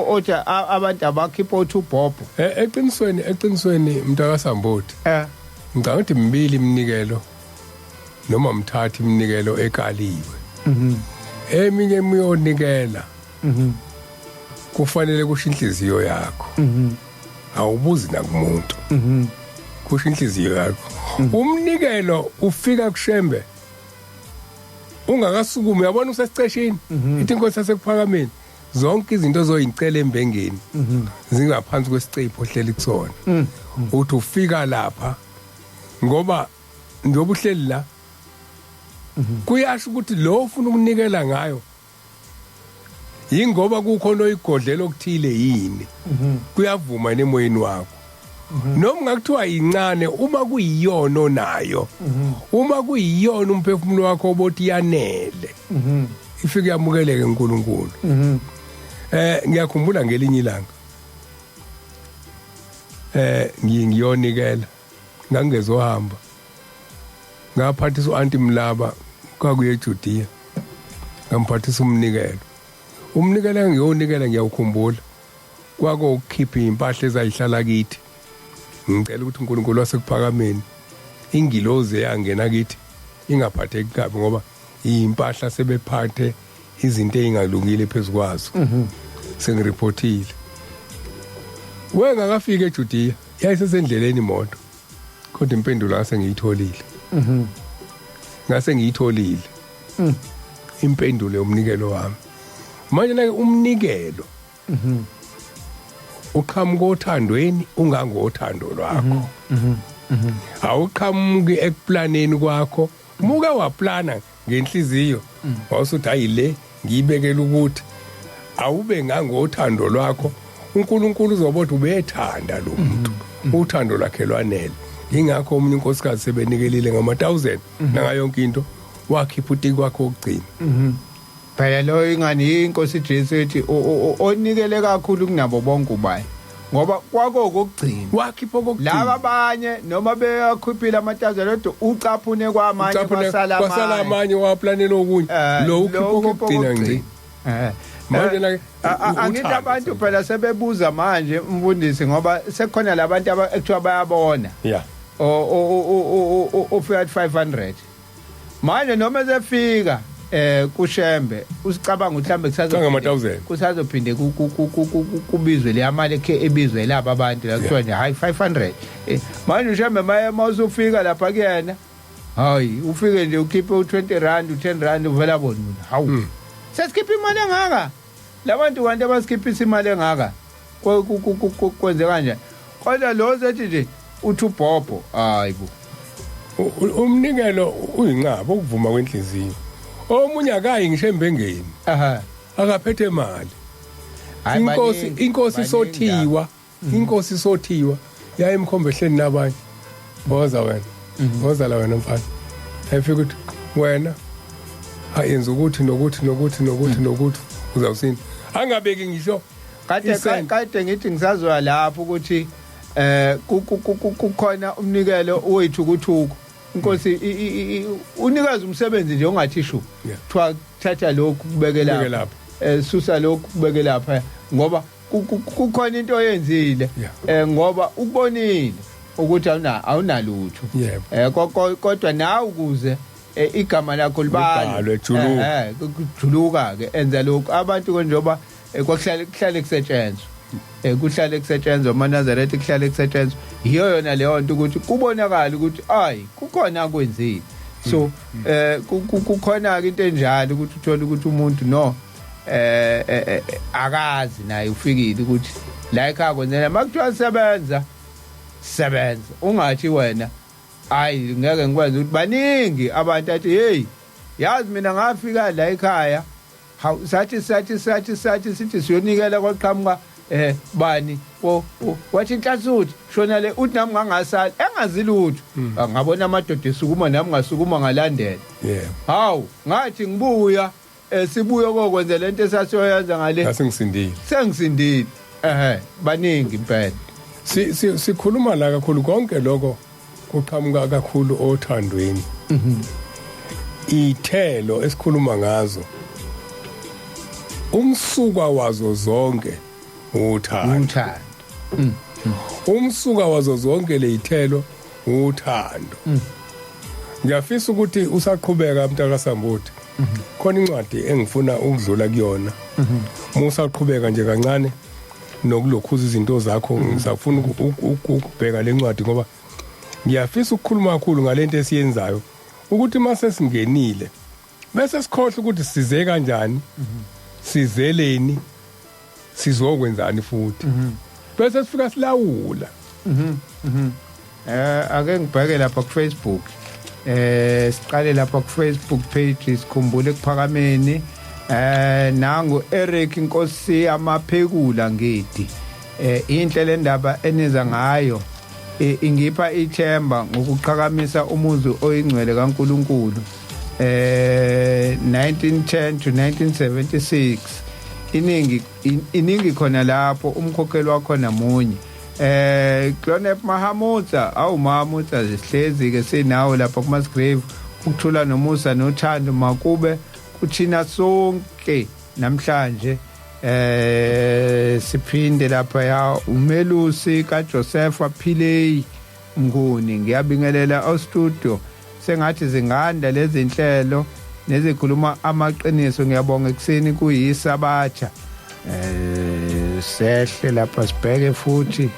othi abantu abakhipha o2 bob. Eqinisweni mntakaSambuthi, ngicabanga ukuthi mibili iminikelo noma mthatha iminikelo ekaliwe. Eminye imiyonikela kufanele kusho inhliziyo yakho. Awubuzi nakumuntu. Kusho inhliziyo yakho. Umnikelo ufika kuShembe ungakasukumi, uyabona usesiceshini, ithi inkosi yasekuphakameni. Zonke izinto ozoyicela embengeni zingaphansi kwesicephu ohleli kusona. Uthi ufika lapha ngoba njengoba uhleli la, kuyasho ukuthi lo ufuna ukunikela ngayo yingoba kukhona oyigodlela okuthile yini, kuyavuma nemoyeni wakho. Noma ngakuthiwa incane, uma kuyiyona onayo, uma kuyiyona umphefumulo wakho obothi yanele, ifike yamukeleke uNkulunkulu. Ngiyakhumbula ngelinye ilanga ngiyonikela, ngangezohamba, ngaphathisa uanti Mlaba kwakuye eJudea, ngamphathisa umnikelo. Umnikelo ngiyonikela, ngiyawukhumbula, kwako ukukhipha impahla ezayihlala kithi. Ngicela ukuthi uNkulunkulu wasekuphakameni, ingilozi eyangena kithi ingaphatheki kabi, ngoba impahla sebephathe izinto ezingalungile phezukwazo. Sengireportile wengakafika eJudea, yayisesendleleni imoto, kodwa impendulo ngase ngiyitholile. Ngase ngiyitholile impendulo yomnikelo wami. Manje la umnikelo uqhamuka othandweni, ungangothando lwakho, awuqhamuki ekuplaneni kwakho. Muke waplana ngenhliziyo, wawusuthi hayi, le ngiyibekela ukuthi awube ngangothando lwakho, uNkulunkulu uzobothi ubethanda lo muntu, uthando lwakhe lwanele. Ingakho omunye unkosikazi sebenikelile ngama 1000 nanga yonke into, wakhipha utiki wakhe wokugcina. Phela lo ingani inkosi Jesu ethi onikele kakhulu kunabo bonke ubayi, ngoba kwakokugcina. Wakhipha okokugcina. Laba abanye noma beyakhuphila amatazela, kodwa ucaphune kwamanye kwasala. Kwasala amanye, waplanela okunye. Lo ukhipha okokugcina nje. Manje la angithi abantu phela sebebuza manje, umfundisi, ngoba sekukhona labantu ekuthiwa bayabona. O Fiat 500 manje noma esefika kuShembe, usicabanga mhlambe kusazo kusazophinde kubizwe le mali ekhe ebizwe laba abantu la, kuthiwa nje hayi, 500. Manje uShembe maye mawusufika lapha kuyena, hayi, ufike nje ukhiphe u20 rand, u10 rand, uvela bona, hawu, sesikhipha imali engaka, labantu kanti abasikhiphisa imali engaka kwenze kanjani? Kodwa lo sethi nje uthi ubhobho, hayibo. Umnikelo uyinqaba ukuvuma kwenhliziyo. Omunye akayi ngisho embengeni, akaphethe imali. Inkosi, inkosi sothiwa, inkosi sothiwa yayimkhomba ehleni nabanye, boza wena, boza la wena mfana. Ayifika ukuthi wena ayenza ukuthi nokuthi nokuthi nokuthi nokuthi, uzawusinda, angabeki ngisho Kade ngithi ngisazoya lapho ukuthi kukhona umnikelo wethu, inkosi unikeza umsebenzi nje ongathi shu, kuthiwa thatha lokhu kubeke lapha, susa lokhu kubeke lapha, ngoba kukhona into oyenzile, ngoba ukubonile ukuthi awunalutho, kodwa nawe ukuze igama lakho libalwe, kujuluka ke, enza lokhu. Abantu njengoba kwakuhlale kuhlale kusetshenzwa, kuhlale kusetshenzwa amaNazaretha, kuhlale kusetshenzwa, yiyo yona leyo nto ukuthi kubonakala ukuthi ayi, kukhona akwenzile. So kukhona ke into enjalo ukuthi uthole ukuthi umuntu no akazi naye ufikile ukuthi la ekhaya kwenzela, makuthiwa sebenza, sebenza, ungathi wena ayi, ngeke ngikwenze. Ukuthi baningi abantu athi, hey, yazi mina ngafika la ekhaya, hawu, sathi sathi sathi sathi sithi siyonikela, kwaqhamuka bani, wathi inhlansuthi shona le, uthi nami ngangasali engazi lutho, ngabona amadoda esukuma, nami ngasukuma ngalandela. Hawu, ngathi ngibuya, sibuye kokwenza lento esasiyoyenza ngale, ngase ngisindile. Sengisindile. Ehe, baningi impela. Sikhuluma la kakhulu, konke lokho kuqhamuka kakhulu othandweni. Ithelo esikhuluma ngazo, umsuka wazo zonke uthando. Uthando. Umsuka wazo zonke lezithelo uthando. Ngiyafisa ukuthi usaqhubeka, mntaka Sambuthi, khona incwadi engifuna ukudlula kuyona. Musaqhubeka nje kancane nokulokhuza izinto zakho, ngisafuna ukubheka lencwadi, ngoba ngiyafisa ukukhuluma kakhulu ngalento esiyenzayo, ukuthi mase singenile bese sikhohle ukuthi size kanjani, sizeleni. Sizokwenzani futhi? Bese sifika silawula. Ake ngibheke lapha ku Facebook. Siqale lapha ku Facebook page, sikhumbule ekuphakameni. Nangu Eric Nkosi amaphekula ngidi. Inhle le ndaba eniza ngayo. Ingipha ithemba ngokuqhakamisa umuzi oyingcwele kaNkuluNkulu. 1910 to 1976, iningi iningi khona lapho, umkhokhelo wakhona munye. Clonep Mahamutsa, awu Mahamutsa, sihlezi ke sinawo lapha kuma grave. Ukuthula nomusa nothando makube kuthina sonke namhlanje. Siphinde lapha ya umelusi kaJoseph Philey Mnguni, ngiyabingelela o studio, sengathi zinganda lezi inhlelo nezikhuluma amaqiniso. Ngiyabonga ekseni kuyisabatha. Sehle lapha sibheke futhi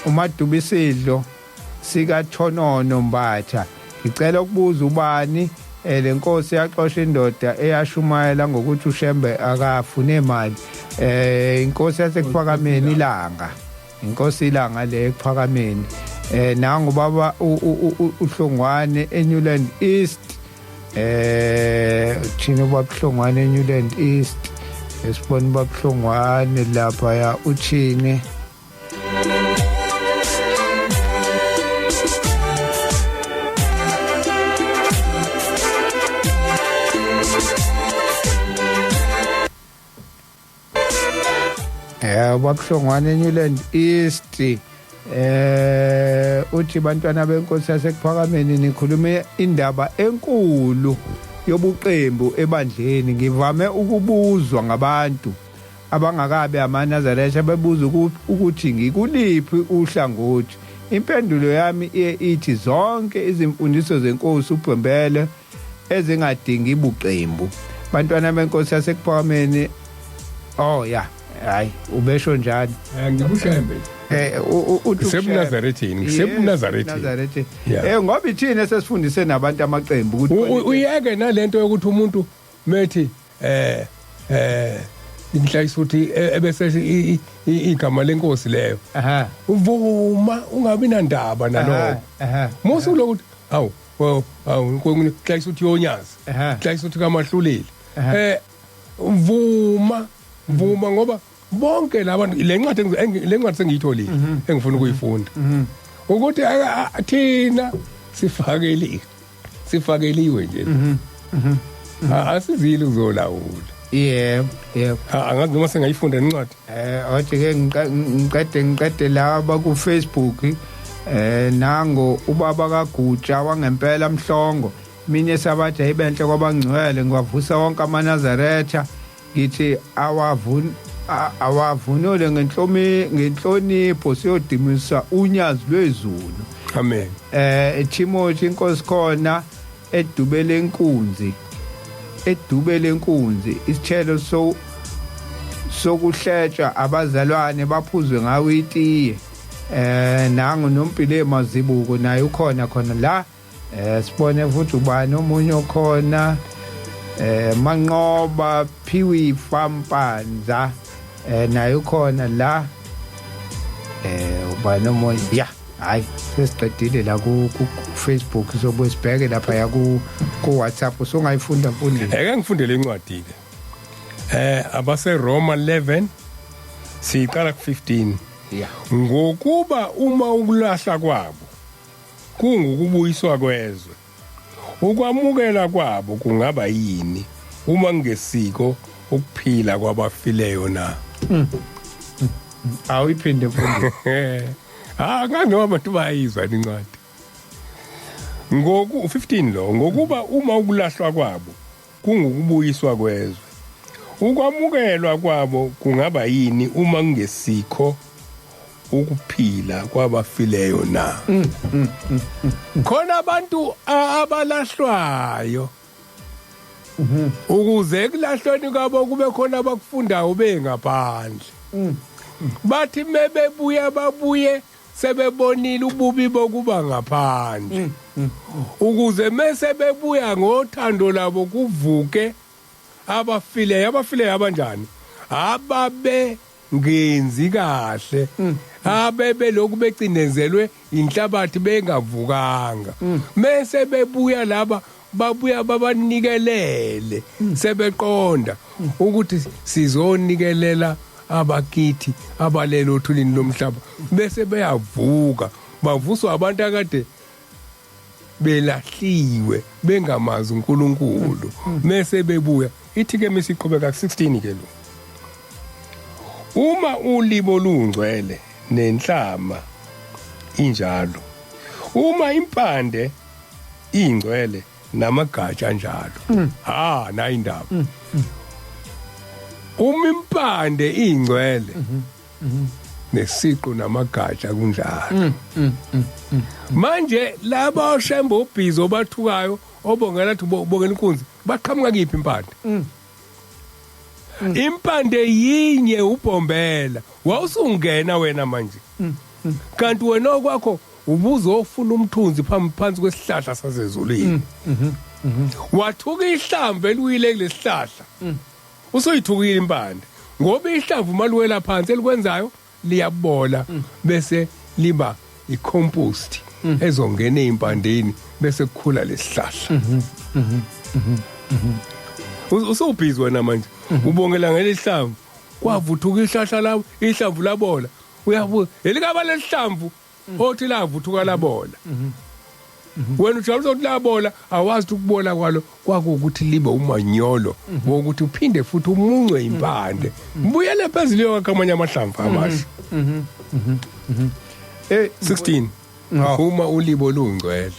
uMadubisidlo sika Thonono Mbatha, ngicela ukubuza ubani lenkosi yaxosha indoda eyashumayela ngokuthi uShembe akafune imali? Inkosi yasekuphakameni ilanga, inkosi ilanga le ekuphakameni. Nangu baba uHlongwane eNewland East. Thina ubaba Hlongwane eNewland East, esibona ubaba Hlongwane lapha ya uthini? Ubaba Hlongwane eNewland East uthi, bantwana benkosi yasekuphakameni, nikhulume indaba enkulu yobuqembu ebandleni. Ngivame ukubuzwa ngabantu abangakabe amaNazaretha, bebuza ukuthi ngikuliphi uhlangothi. Impendulo yami iye ithi zonke izimfundiso zenkosi uBhembele ezingadingi buqembu. Bantwana benkosi yasekuphakameni, oh ya, hayi, ubesho njani? Ngikushembe. Uthi NgisebuNazaretheni, ngisebuNazaretheni. Nazaretheni. Yeah. Ngoba ithina sesifundise nabantu amaqembu ukuthi Uyeke nalento yokuthi umuntu methi inhlayisa ukuthi ebese igama lenkosi leyo. Uvuma ungabi nandaba nalokho. Musu lokuthi awu well awu inhlayisa ukuthi yonyazi. Inhlayisa ukuthi kamahluleli. Vuma vuma ngoba bonke labantu le ncwadi le ncwadi sengiyitholile engifuna ukuyifunda. Ukuthi thina sifakeliwe. Sifakeliwe nje. Asizile uzolawula. Yebo, yebo. Angazi noma sengayifunda incwadi. Othi ke ngiqede laba ku Facebook, nango ubaba kaGutsha wangempela Mhlongo, minye sabatha ibenhle kwabangcwele, ngiwavusa wonke amaNazaretha, ngithi awavunule ngenhlonipho, siyodimisa unyazi lwezulu. Amen. Timothy inkosi khona edube lenkunzi, edube lenkunzi isithelo so sokuhletshwa abazalwane baphuzwe ngawo itiye. Nangu noMpilo Mazibuko naye ukhona khona la. Sibone futhi ubani omunye okhona? Manqoba Phiwi Fampanza naye ukhona la. Ubani omunye? Ya, hayi, sesiqedile la ku Facebook, sobuye sibheke lapha ya ku WhatsApp. Usungayifunda mfundisi? Eke ngifundele incwadi ke. Abase Roma 11 siqala ku 15. Ngokuba uma ukulahla kwabo kungukubuyiswa kwezwe, ukwamukela kwabo kungaba yini uma kungesiko ukuphila kwabafileyo na? Awuyiphinde mfundisi. Nganoma abantu bayizwa incwadi. Ngoku 15 lo, ngokuba uma ukulahlwa kwabo kungukubuyiswa kwezwe, ukwamukelwa kwabo kungaba yini uma kungesikho ukuphila kwabafileyo na? Khona abantu abalahlwayo ukuze ekulahlweni kwabo kube khona abakufundayo bengaphandle. Bathi mebebuya babuye sebebonile ububi bokuba ngaphandle, ukuze mese bebuya ngothando labo kuvuke abafileyo. Abafileyo abanjani? Ababe ngenzi kahle, abebe lokhu becindezelwe inhlabathi bengavukanga, mase bebuya laba babuya babanikelele sebeqonda ukuthi sizonikelela abakithi abalelo othulini lomhlaba, bese beyavuka bavuswa abantu akade belahliwe bengamazi uNkulunkulu, mase bebuya. Ithi ke misiqhubeka 16 ke lo, uma ulibo lungcwele nenhlama injalo, uma impande ingcwele namagatsha njalo. Ha, nayi indaba. Uma impande ingcwele nesiqu namagatsha kunjalo. Manje laba oshembe obhizi obathukayo obongela athi ubongela inkunzi, baqhamuka kiphi impande? Impande yinye ubhombela wawusungena wena manje, kanti wena okwakho ubuzofuna umthunzi phambi phansi kwesihlahla sasezulwini. Wathuka ihlamvu eliwile kulesihlahla, usuyithukile impande, ngoba ihlamvu maluwela phansi elikwenzayo liyabola bese liba icompost ezongena ezimpandeni bese kukhula lesihlahla. Usubhizi wena manje ubongela ngelihlamvu, kwavuthuka ihlahla la, ihlamvu labola, uyabuza elikaba lelihlamvu othi lavuthuka labola. Wena ujabula ukuthi labola, awazi ukubola kwalo kwakuwukuthi libe umanyolo wokuthi uphinde futhi umuncwe impande, buyele phezulu yokwakha amanye amahlamvu amasha. 16. Uma ulibo lungcwele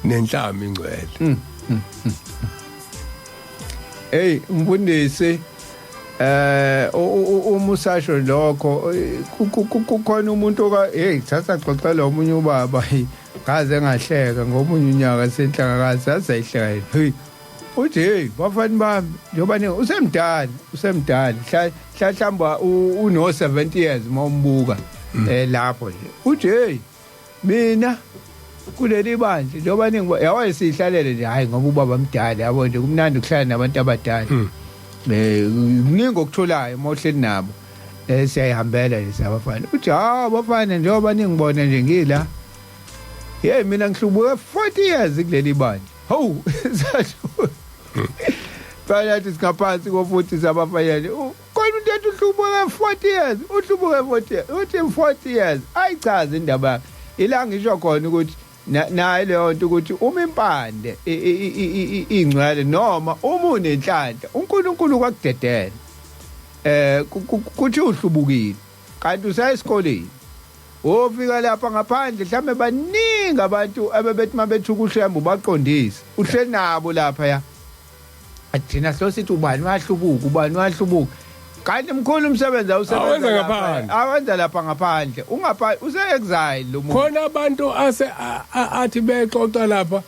nenhlama ingcwele. Hey mfundisi, uma usasho lokho, kukhona umuntu oka hey thatha xoxela omunye ubaba, hey, ngaze ngahleka ngomunye unyaka senhlangakazi sazayihleka yena. Hey, uthi hey bafani bami, njengoba ni usemdala usemdala, mhlawumbe uno 70 years mawumbuka lapho nje, uthi hey mina kuleli bandla njengoba ningibo yawa sihlalele nje, hayi ngoba ubaba mdala, yabo nje kumnandi ukuhlala nabantu abadala, kuningi okutholayo uma uhleli nabo. Siyayihambela nje siyabafana. Uthi ha bafana, njengoba ningibona nje ngila, hey mina ngihlubuke 40 years kuleli bandla. Hawu, phakathi singaphansi kofuthi sabafanyana khona umuntu ethi uhlubuke 40 years, uhlubuke 40 years, uthi 40 years ayichazi indaba yakhe. Ila ngisho khona ukuthi naye leyo nto ukuthi uma impande ingcwele noma uma unenhlanhla uNkulunkulu kwakudedela, kuthi uhlubukile kanti usaya esikoleni, wofika lapha ngaphandle mhlambe baningi abantu abebethi mabethuka uHlembe ubaqondise uhleli nabo lapha ya thina slo sithi ubani wahlubuka, ubani wahlubuka, kanti mkhulu umsebenzi awusebenza Awenza lapha. Ngaphandle. Awenza lapha ngaphandle, ungapha use exile lo muntu. Khona abantu ase athi bexoxa lapha,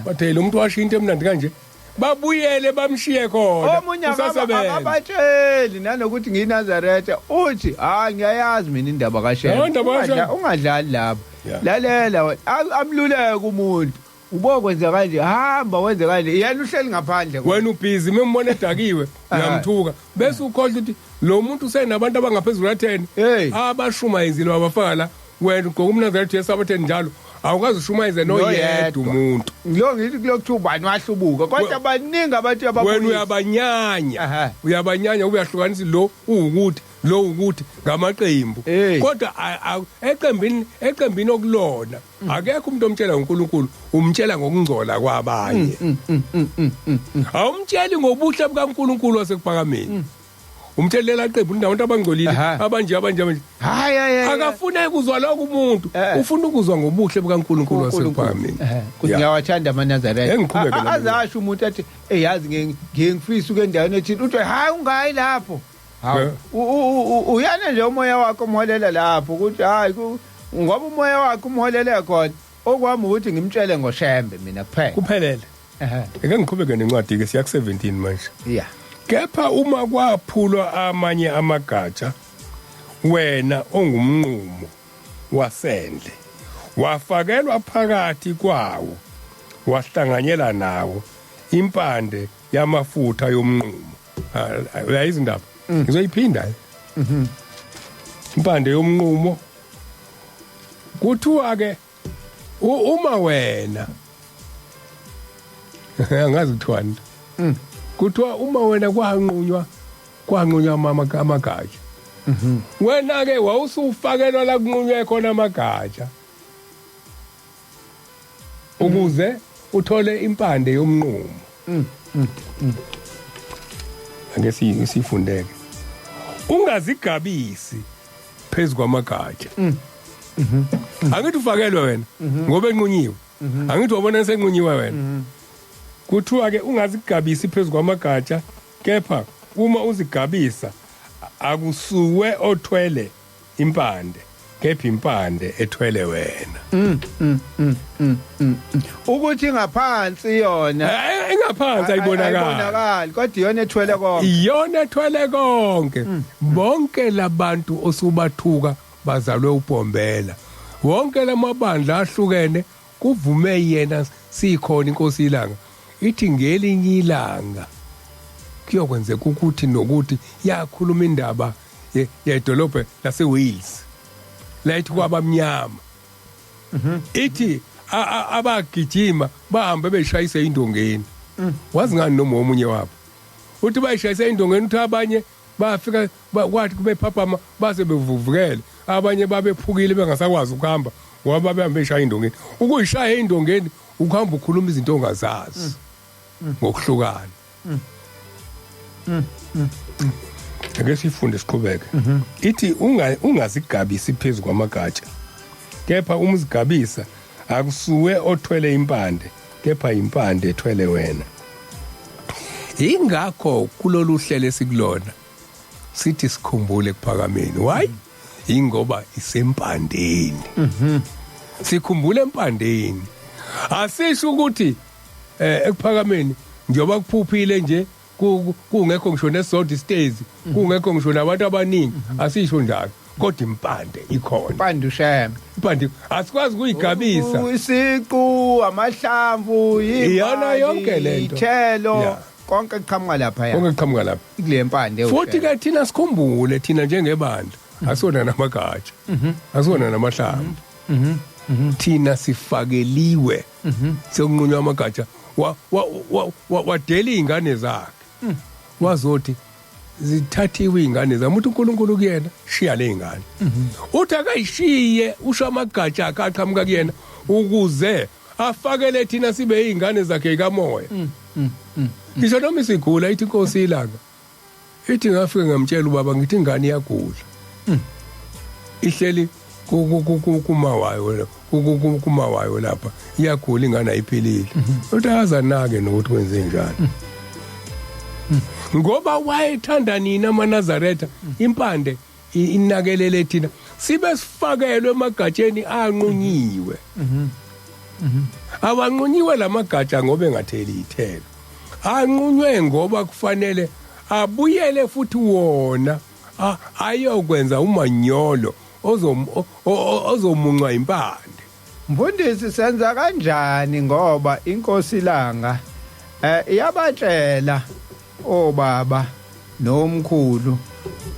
bathe lo muntu washo into emnandi kanje, babuyele bamshiye khona. Omunye usasebenza. Akabatsheli nanokuthi ngiyiNazaretha, uthi hayi ngiyayazi mina indaba kaShembe. Hayi, indaba kaShembe. Ungadlali lapha, lalela wena. Amluleke umuntu, ubokwenza kanje, hamba wenze kanje, yena uhleli ngaphandle. Wena ubhizi membona edakiwe uyamthuka, bese ukhohlwa ukuthi lo muntu usenabantu abangaphezulu ka-10 Hey. abashumayezile wabafaka la. Wena ugqoka umnazaretha esabatheni njalo, awukazi ushumayeze noyedwa Noyedwa. umuntu. Lo ngithi kulokuthiwa ubani wahlubuka, kodwa baningi abantu Wena ababuyisa. Uyabanyanya. Uyabanyanya, uyahlukanisa lo uwukuthi, lo uwukuthi ngamaqembu. Hey. Kodwa eqembini okulona akekho umuntu omtshela ngoNkulunkulu, umtshela ngokungcola kwabanye, awumtsheli ngobuhle bukaNkulunkulu wasekuphakameni. Umtshelela qembu linabantu abangcolile, abanje abanje abanje. Hayi hayi hayi. Akafune ukuzwa lokho umuntu. Ufuna ukuzwa ngobuhle bukaNkulunkulu wasekuphakameni. Kuthi ngiyawathanda amaNazaretha. Engiqhubeke nami. Azasho umuntu athi eyazi ngiye ngifisa uke endaweni ethile, uthi hayi ungayi lapho. Hawu, uyana nje umoya wakho umholela lapho, ukuthi hayi ngoba umoya wakho umholele khona, okwami ukuthi ngimtshele ngoShembe mina kuphela. Kuphelele. Ake ngiqhubeke nencwadi ke, siya ku-17 manje. Kepha uma kwaphulwa amanye amagatsha, wena ongumnqumo wasendle wafakelwa phakathi kwawo, wahlanganyela nawo impande yamafutha yomnqumo. Uyayizwa indaba, ngizoyiphinda. Impande yomnqumo kuthiwa ke uma wena, angazi kuthiwani, kuthiwa uma wena kwanqunywa amagatsha, wena ke wawusufakelwa la kunqunywe khona amagatsha ukuze uthole impande yomnqumo. Ake sifundeke. Ungazigabisi phezu kwamagatsha. Angithi ufakelwe wena ngoba enqunyiwe, angithi wabona senqunyiwe wena. Kuthiwa ke ungazigabisi phezu kwamagatsha, kepha uma uzigabisa akusuwe othwele impande, kepha impande ethwele wena. Ukuthi ngaphansi yona Ingaphansi ayibonakali. Ayibonakali, kodwa iyona ethwele konke. Iyona ethwele konke. Bonke labantu osubathuka bazalwe uBhombela. Wonke lamabandla ahlukene kuvume yena sikhona inkosi ilanga. Ithi ngelinye ilanga kuyokwenzeka ukuthi nokuthi yakhuluma indaba yedolobha laseWales la, ithi kwabamnyama, ithi abagijima bahambe beshayisa indongeni, wazi ngani noma omunye wabo uthi bayishayisa indongeni, uthi abanye bafika kwathi kube phaphama base bevuvukele, abanye babephukile bengasakwazi ukuhamba ngoba babehambe beshaya indongeni. Ukuyishaya indongeni ukuhamba ukhuluma izinto ongazazi ngokuhlukana. Ake sifunde siqhubeke. Ithi ungazigabisi phezu kwamagatsha, kepha uma uzigabisa akusuwe othwele impande, kepha impande ethwele wena. Ingakho kulolu hlelo esikulona sithi sikhumbule ekuphakameni. Why? Ingoba isempandeni. Sikhumbule empandeni. Asisho ukuthi ekuphakameni njengoba kuphuphile nje kungekho ngisho nesodwa isitezi, kungekho ngisho nabantu abaningi, asisho njalo, kodwa impande ikhona. Impande uShembe. Impande asikwazi ukuyigabisa. Isiqu, amahlamvu, Iyona yonke lento. Ithelo, konke kuqhamuka lapha ya. Konke kuqhamuka lapha. Kule mpande. Futhi ke thina sikhumbule, thina njengebandla asona namagatsha, asona namahlamvu, thina sifakeliwe sekunqunywa amagatsha. Wadela izingane zakhe, wazothi zithathiwe izingane zami, uthi uNkulunkulu kuyena shiya le ingane, uthi akayishiye, usho amagatsha akhe aqhamuka kuyena ukuze afakele thina sibe izingane zakhe kamoya. Ngisho noma isigula, ithi inkosi ilanga, ithi ngafike ngamtshela ubaba, ngithi ingane iyagula, ihleli kumawayo kumawayo lapha, iyagula ingane, ayiphilile. Uthi akazanake nokuthi kwenze njani ngoba wayethanda nina amaNazaretha. Impande inakelele thina sibe sifakelwe emagatsheni anqunyiwe. Awanqunyiwe lamagatsha ngoba engatheli ithelo, anqunywe ngoba kufanele abuyele futhi wona ayokwenza umanyolo ozomuncwa impande. Mfundisi, senza kanjani ngoba inkosi langa iyabatshela obaba nomkhulu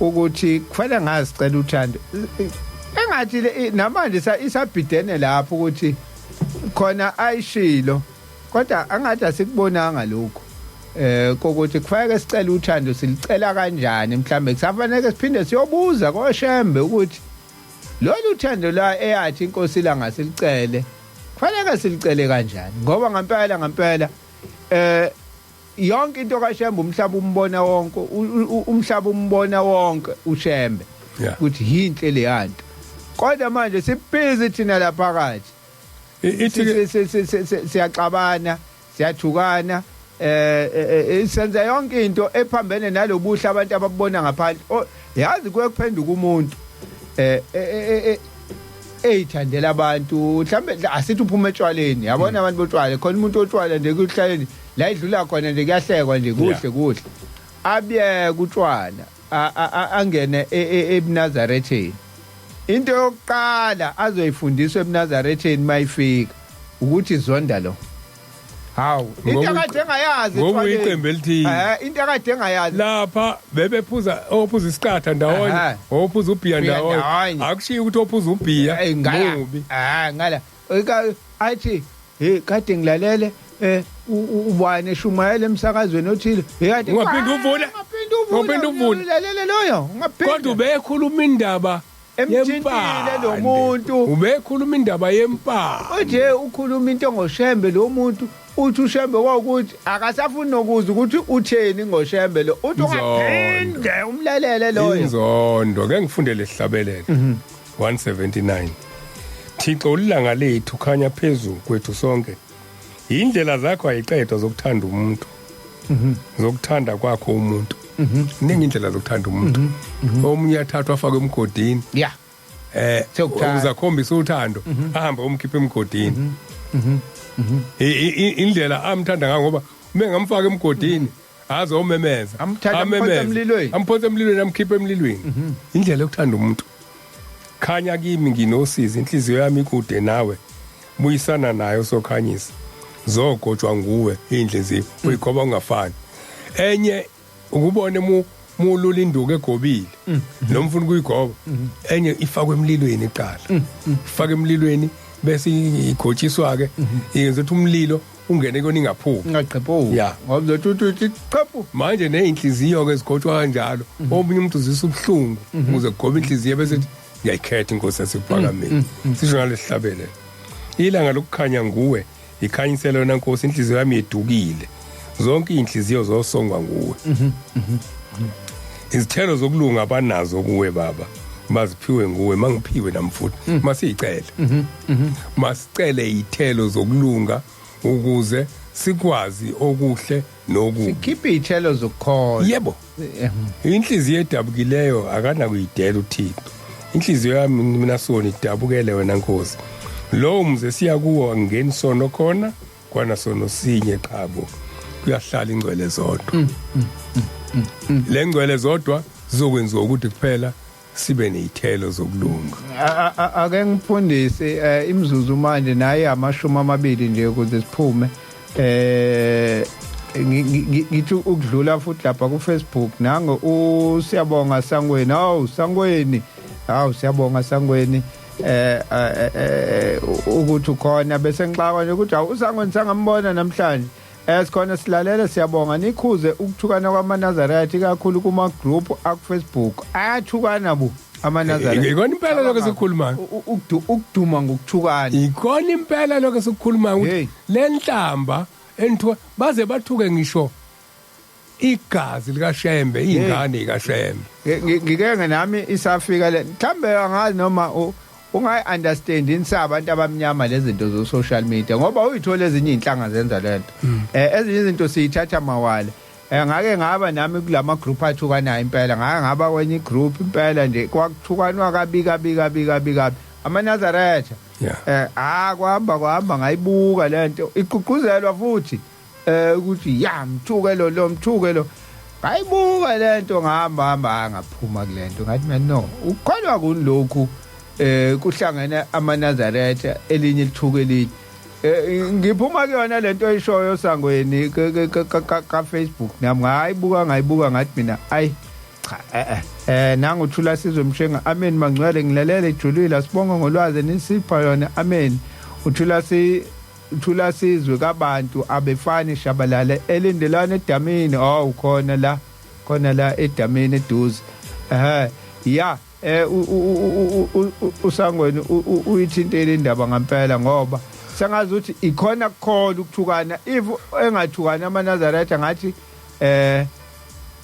ukuthi kufanele ngazicela uthando, engathi namanje isabhidene lapho ukuthi khona ayishilo, kodwa angathi asikubonanga lokho kokuthi kufanele sicele uthando, silicela kanjani? Mhlambe kusafanele siphinde siyobuza koShembe ukuthi lolu thando la eyathi inkosi langa silicele, kufanele silicele kanjani? Ngoba ngempela ngempela yonke into kaShembe, umhlaba umbona wonke, umhlaba umbona wonke uShembe ukuthi yinhle leyanto, kodwa manje sibhizi thina lapha phakathi. Ithi Siyaxabana, siyathukana, senza yonke into ephambene nalobuhle abantu ababona ngaphandle. Yazi kuye kuphenduka umuntu eyithandela abantu, mhlambe asithi uphuma etshwaleni, yabona abantu botshwala khona, umuntu otshwala nje kuhlaleni la idlula khona nje kuyahlekwa nje, kuhle kuhle, abiyeke utshwala angene ebuNazaretheni. Into yokuqala azoyifundiswa ebuNazaretheni mayifika ukuthi zonda lo. Hawu, into akade engayazi. Ngoba uyiqembu elithile. Into akade engayazi. Lapha bebephuza, ophuza isiqatha ndawonye, ophuza ubhiya ndawonye. Akushiyi ukuthi ophuza ubhiya mubi. Ngala. Athi, hey, kade ngilalele ubani eshumayela emsakazweni othile. Hey, ungaphinde uvule. Ungaphinde uvule. Ulalele loyo, ungaphinde. Kodwa ubekhuluma indaba emthintile lo muntu. Ubekhuluma indaba yempande. Nje ukhuluma into ngoShembe lo muntu. Uthi uShembe kwawukuthi akasafuni nokuzwa ukuthi utheni ngoShembe lo. Uthi ungaphinde umlalele loyo. Inzondo, ake ngifundele isihlabelelo. 179. Thixo ulanga lethu khanya phezulu kwethu sonke. Indlela zakho ayiqedwa zokuthanda umuntu. Zokuthanda kwakho umuntu. Ningi indlela zokuthanda umuntu. Omunye uyathathwa afake emgodini. Yeah. Uzakhombisa uthando, ahambe umkhiphe emgodini. Indlela amthanda ngayo, ngoba uma ngamfaka emgodini azomemeza, amphonse emlilweni, amkhiphe emlilweni. Indlela yokuthanda umuntu. Khanya kimi nginosizi, inhliziyo yami ikude nawe, buyisana nayo sokhanyisa, zogotshwa nguwe inhliziyo uyigoba ungafani. Enye ukubone mulula induku egobile noma ufuna ukuyigoba, enye ifakwe emlilweni iqala, ifake emlilweni bese igotshiswa ke, yenza ukuthi umlilo ungene kuyona ingaphumi, ingaqephuki. Ngoba uzothi qephu. Manje nezinhliziyo ke zigotshwa kanjalo. Omunye umuntu uzisa ubuhlungu ukuze kugobe inhliziyo, bese ethi ngiyayikhetha inkosi yasekuphakameni. Sisho ngalesihlabelelo, ilanga lokukhanya nguwe, ikhanyisela yona Nkosi, inhliziyo yami yedukile, zonke inhliziyo zosongwa nguwe. Izithelo zokulunga abanazo kuwe Baba, baziphiwe nguwe, mangiphiwe nami futhi. Masicele, masicele izithelo zokulunga ukuze sikwazi okuhle nokubi, sikhiphe izithelo zokukholwa. Yebo, inhliziyo edabukileyo akanakuyidela uThixo. Inhliziyo yami mina soni idabukele wena Nkosi. Lowo mze siya kuwo angeni sono khona, kwana sono sinye qhabo, kuyahlala ingcwele zodwa. Le ngcwele zodwa zizokwenziwa ukuthi kuphela sibe nezithelo zokulunga. Ake ngifundise imizuzu manje naye 20 nje ukuze siphume. Ngithi ukudlula futhi lapha ku Facebook nango uSiyabonga Sangweni. Hawu Sangweni, hawu siyabonga Sangweni ukuthi ukhona, bese ngixakwa nje ukuthi awu uSangweni sangambona namhlanje. Sikhona silalele, siyabonga. Nikhuze ukuthukana kwamaNazaretha kakhulu kuma group aku Facebook. Ayathukana bu amaNazaretha. Ikona impela lokho esikhulumayo. Ukuduma ngokuthukana. Ikona impela lokho esikhulumayo ukuthi lenhlamba enthuka baze bathuke ngisho igazi likaShembe, ingane ikaShembe. Ngike nami isafika le mhlambe angazi noma ungayi understand insabantu abamnyama lezi zinto zo social media, ngoba uyithola ezinye inhlanga zenza lento. Ezinye izinto siyithatha mawala. Ngake ngaba nami kulama group athukanayo impela, ngake ngaba kwenye group impela nje kwakuthukanwa kabi kabi kabi kabi kabi amaNazaretha. Kwahamba ngayibuka lento iqhuquzelwa futhi ukuthi ya mthuke lo mthuke lo. Ngayibuka lento ngahamba ngaphuma kulento, ngathi mina no, ukukholwa kuni lokhu kuhlangene amaNazaretha elinye lithuke elinye. Ngiphuma kuyona lento oyishoyo Sangweni ka Facebook nami ngayibuka ngathi mina ayi cha. Nangu Thula Sizwe Mshenga, amen mangcwele, ngilalele ijulile, sibonga ngolwazi nisipha yona, amen. Uthula Sizwe kabantu abefani shabalala elindelana edamini. Oh khona la edamini eduze. Ya uSangweni uyithintele indaba ngempela, ngoba sengazi ukuthi ikhona kukhola ukuthukana. If engathukana amaNazaretha ngathi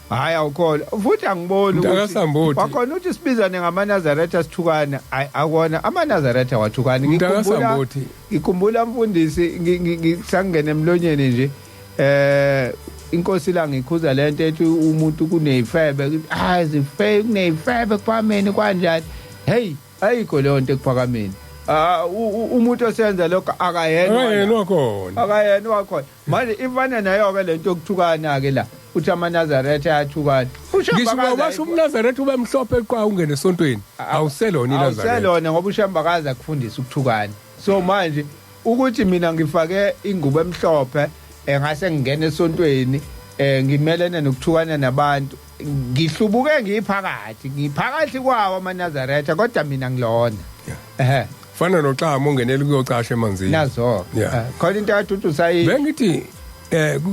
hayi awukholwa futhi angiboni ukuthi wakhona ukuthi sibizane ngamaNazaretha sithukana. Hayi akona amaNazaretha wathukana. Ngikhumbula mfundisi ngisangena emlonyeni nje inkosi la ngikhuza lento ethi umuntu kunezifebe, hayi zifebe kunezifebe kuphameni kanjani. Hey, ayikho leyo nto ekuphakameni. Umuntu osenza lokho akayena wakhona, akayena wakhona. Manje ifana nayo ke lento yokuthukana ke la, uthi amaNazaretha ayathukana. Ngisho washo umNazaretha ube mhlophe qwa ungene esontweni, awuselona iNazaretha, awuselona, ngoba uShembe akaze akufundisa ukuthukana. So manje ukuthi mina ngifake ingubo emhlophe Ngase ngingena esontweni, ngimelene nokuthukana nabantu, ngihlubuke ngiphakathi, ngiphakathi kwawo amaNazaretha, kodwa mina ngilona. Ehe. Fana noxama ungenela ukuyocasha emanzini. Nazo. Khona into kade usayi. Bengithi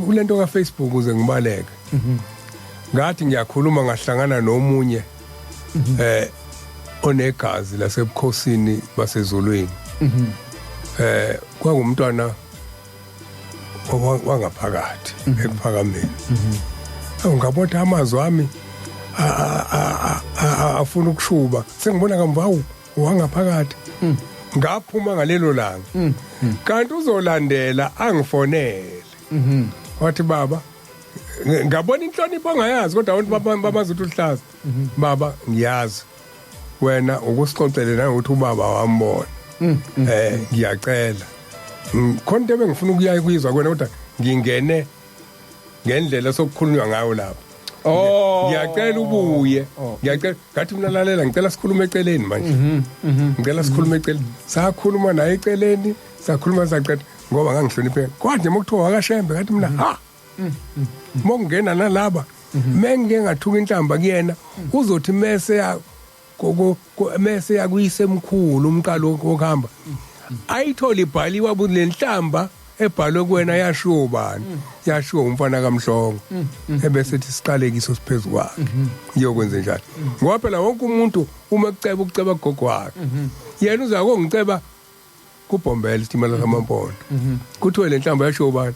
kulento ka Facebook uze ngibaleke. Ngathi ngiyakhuluma ngahlangana nomunye onegazi lasebukhosini basezulwini. Kwangumntwana wangaphakathi ekuphakameni. Ngabona amazwi ami afuna ukushuba, sengibona kamva awu wangaphakathi. Ngaphuma ngalelo langa. Kanti uzolandela angifonele. Wathi baba, ngabona inhlonipho ongayazi, kodwa abantu bamazi ukuthi uhlaza. Baba ngiyazi wena ukusixoxele nangokuthi ubaba wambona. Ngiyacela. Khona into ebengifuna ukuya kuyizwa kuwena, kodwa ngingene ngendlela sokukhulunywa ngayo lapha. Ngiyacela ubuye. Ngiyacela, ngathi mina lalela, ngicela sikhulume eceleni manje. Ngicela sikhulume eceleni. Sakhuluma naye eceleni, sakhuluma saqeda ngoba ngangihlonipheka. Kodwa nje mokuthiwa wakaShembe ngathi mina ha. Mokungena nalaba mengike ngathuka inhlamba kuyena uzothi mese ya mese yakuyise emkhulu umqalo wokuhamba ayithole ibhaliwa lenhlamba ebhalwe kuwena yashiwo bani, yashiwo umfana kaMhlongo, ebese ethi siqalekiso siphezulu kwakhe iyokwenza njani, ngoba phela wonke umuntu uma ekuceba ukuceba gogo wakhe, yena uza kongiceba kubhombela isitimela samampondo, kuthiwe lenhlamba yashiwo bani.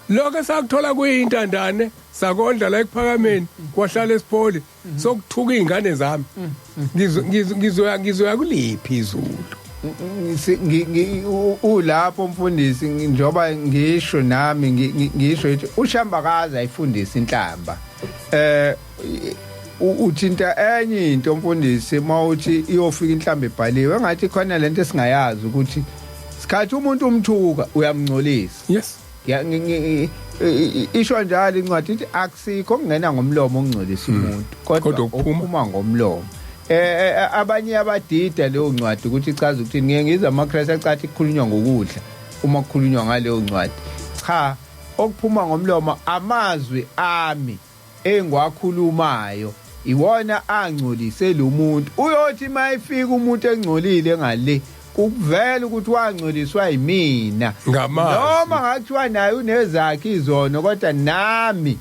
Lokho esakuthola kuyintandane sakondla la ekuphakameni kwahlala esipholi sokuthuka izingane zami, ngizoya ngizoya kuliphi izulu? Ulapho mfundisi, njoba ngisho nami ngisho ukuthi uShambakazi ayifundisi inhlamba. Uthinta enye into mfundisi mawuthi iyofika inhlamba ebhaliwe, engathi khona lento esingayazi ukuthi sikhathi umuntu umthuka uyamngcolisa. Yes. Isho njalo incwadi ithi akusikho okungena ngomlomo okungcolisa umuntu, kodwa okuphuma ngomlomo. Abanye abadida leyo ncwadi ukuthi ichaza ukuthi ngeke ngizwe amaKristu acathi kukhulunywa ngokudla uma kukhulunywa ngaleyo ncwadi. Cha, okuphuma ngomlomo amazwi ami engiwakhulumayo iwona angcolise lo muntu. Uyothi mayifika umuntu engcolile ngale kuvela ukuthi wangcoliswa yimina, noma ngakuthiwa naye unezakhe izono, kodwa nami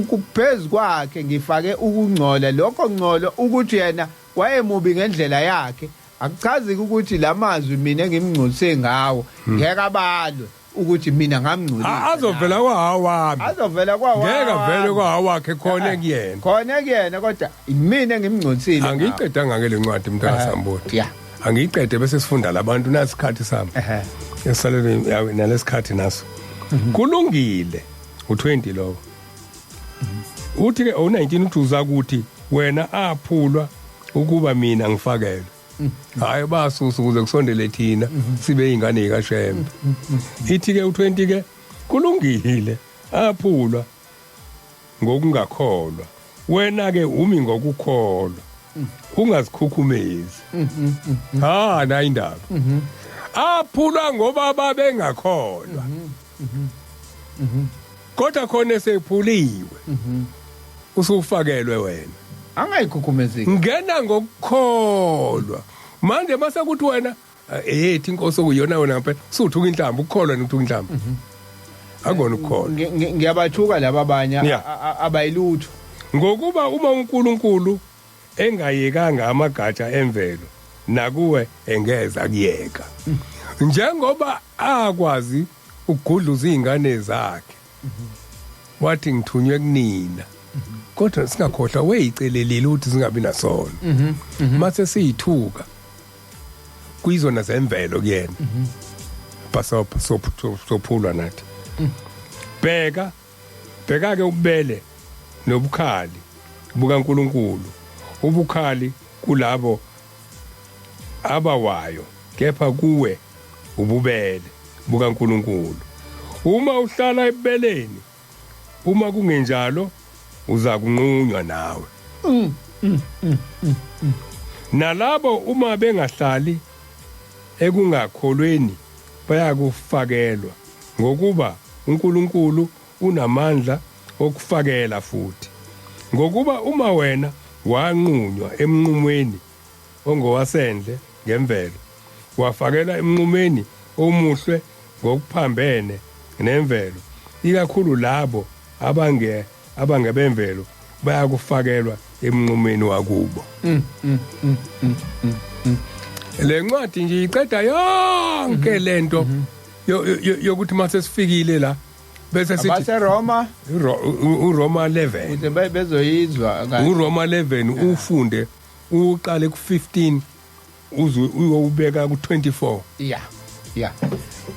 kuphezu kwakhe ngifake ukungcola. Lokho ngcolo ukuthi yena wayemubi ngendlela yakhe akuchazi ukuthi lamazwi mina engimngcolise ngawo ngeke abalwe ukuthi mina ngamngcolisa. Azovela kwawami, azovela kwawami, ngeke avele kwawakhe, khona kuyena, khona kuyena, kodwa mina engimngcolisile. Angiyiqedanga ke lencwadi mntana Samboti. Angiyiqede bese sifunda labantu nasikhathi sami esalele nalesikhathi naso. Kulungile u20 lowo. Uthi ke u19 uthi uza kuthi wena aphulwa ukuba mina ngifakelwe. Hayi basusa ukuze kusondele thina sibe ingane kaShembe. Ithi ke u20 ke kulungile aphulwa ngokungakholwa, wena ke umi ngokukholwa, ungazikhukhumezi. Ha na indaba aphulwa ngoba babengakholwa, kodwa khona esephuliwe usufakelwe wena, angayikhukhumezeki, ngena ngokukholwa. Manje mase kuthi wena ethi inkosi okuyona wena ngempela suthuka inhlamba, ukukholwa nokuthuka inhlamba akona ukukholwa. Ngiyabathuka laba abanye abayilutho, ngokuba uma uNkulunkulu engayekanga amagatsha emvelo nakuwe engeza kuyeka, njengoba akwazi ukugudluza izingane zakhe wathi ngithunywe kunina, kodwa singakhohlwa weyicelelile ukuthi singabi nasono. Mase siyithuka kuyizona zemvelo kuyena, basopha sophulwa nathi. Bheka bheka ke ububele nobukhali bukaNkuluNkulu, ubukhali kulabo abawayo, kepha kuwe ububele bukaNkuluNkulu uma uhlala ebubeleni, uma kungenjalo uza kunqunywa nawe. Nalabo uma bengahlali ekungakholweni bayakufakelwa, ngokuba uNkulunkulu unamandla okufakela futhi. Ngokuba uma wena wanqunywa emnqumweni ongowasendle ngemvelo, wafakela emnqumeni omuhle ngokuphambene nemvelo, ikakhulu labo abangebemvelo bayakufakelwa emnqumeni wakubo. Le ncwadi nje iqeda yonke lento yokuthi mase sifikile la bese sithi abaseRoma uRoma 11 ukuze bezoyizwa uRoma 11 ufunde uqale ku15 uze uyobeka ku24. Yeah. Yeah.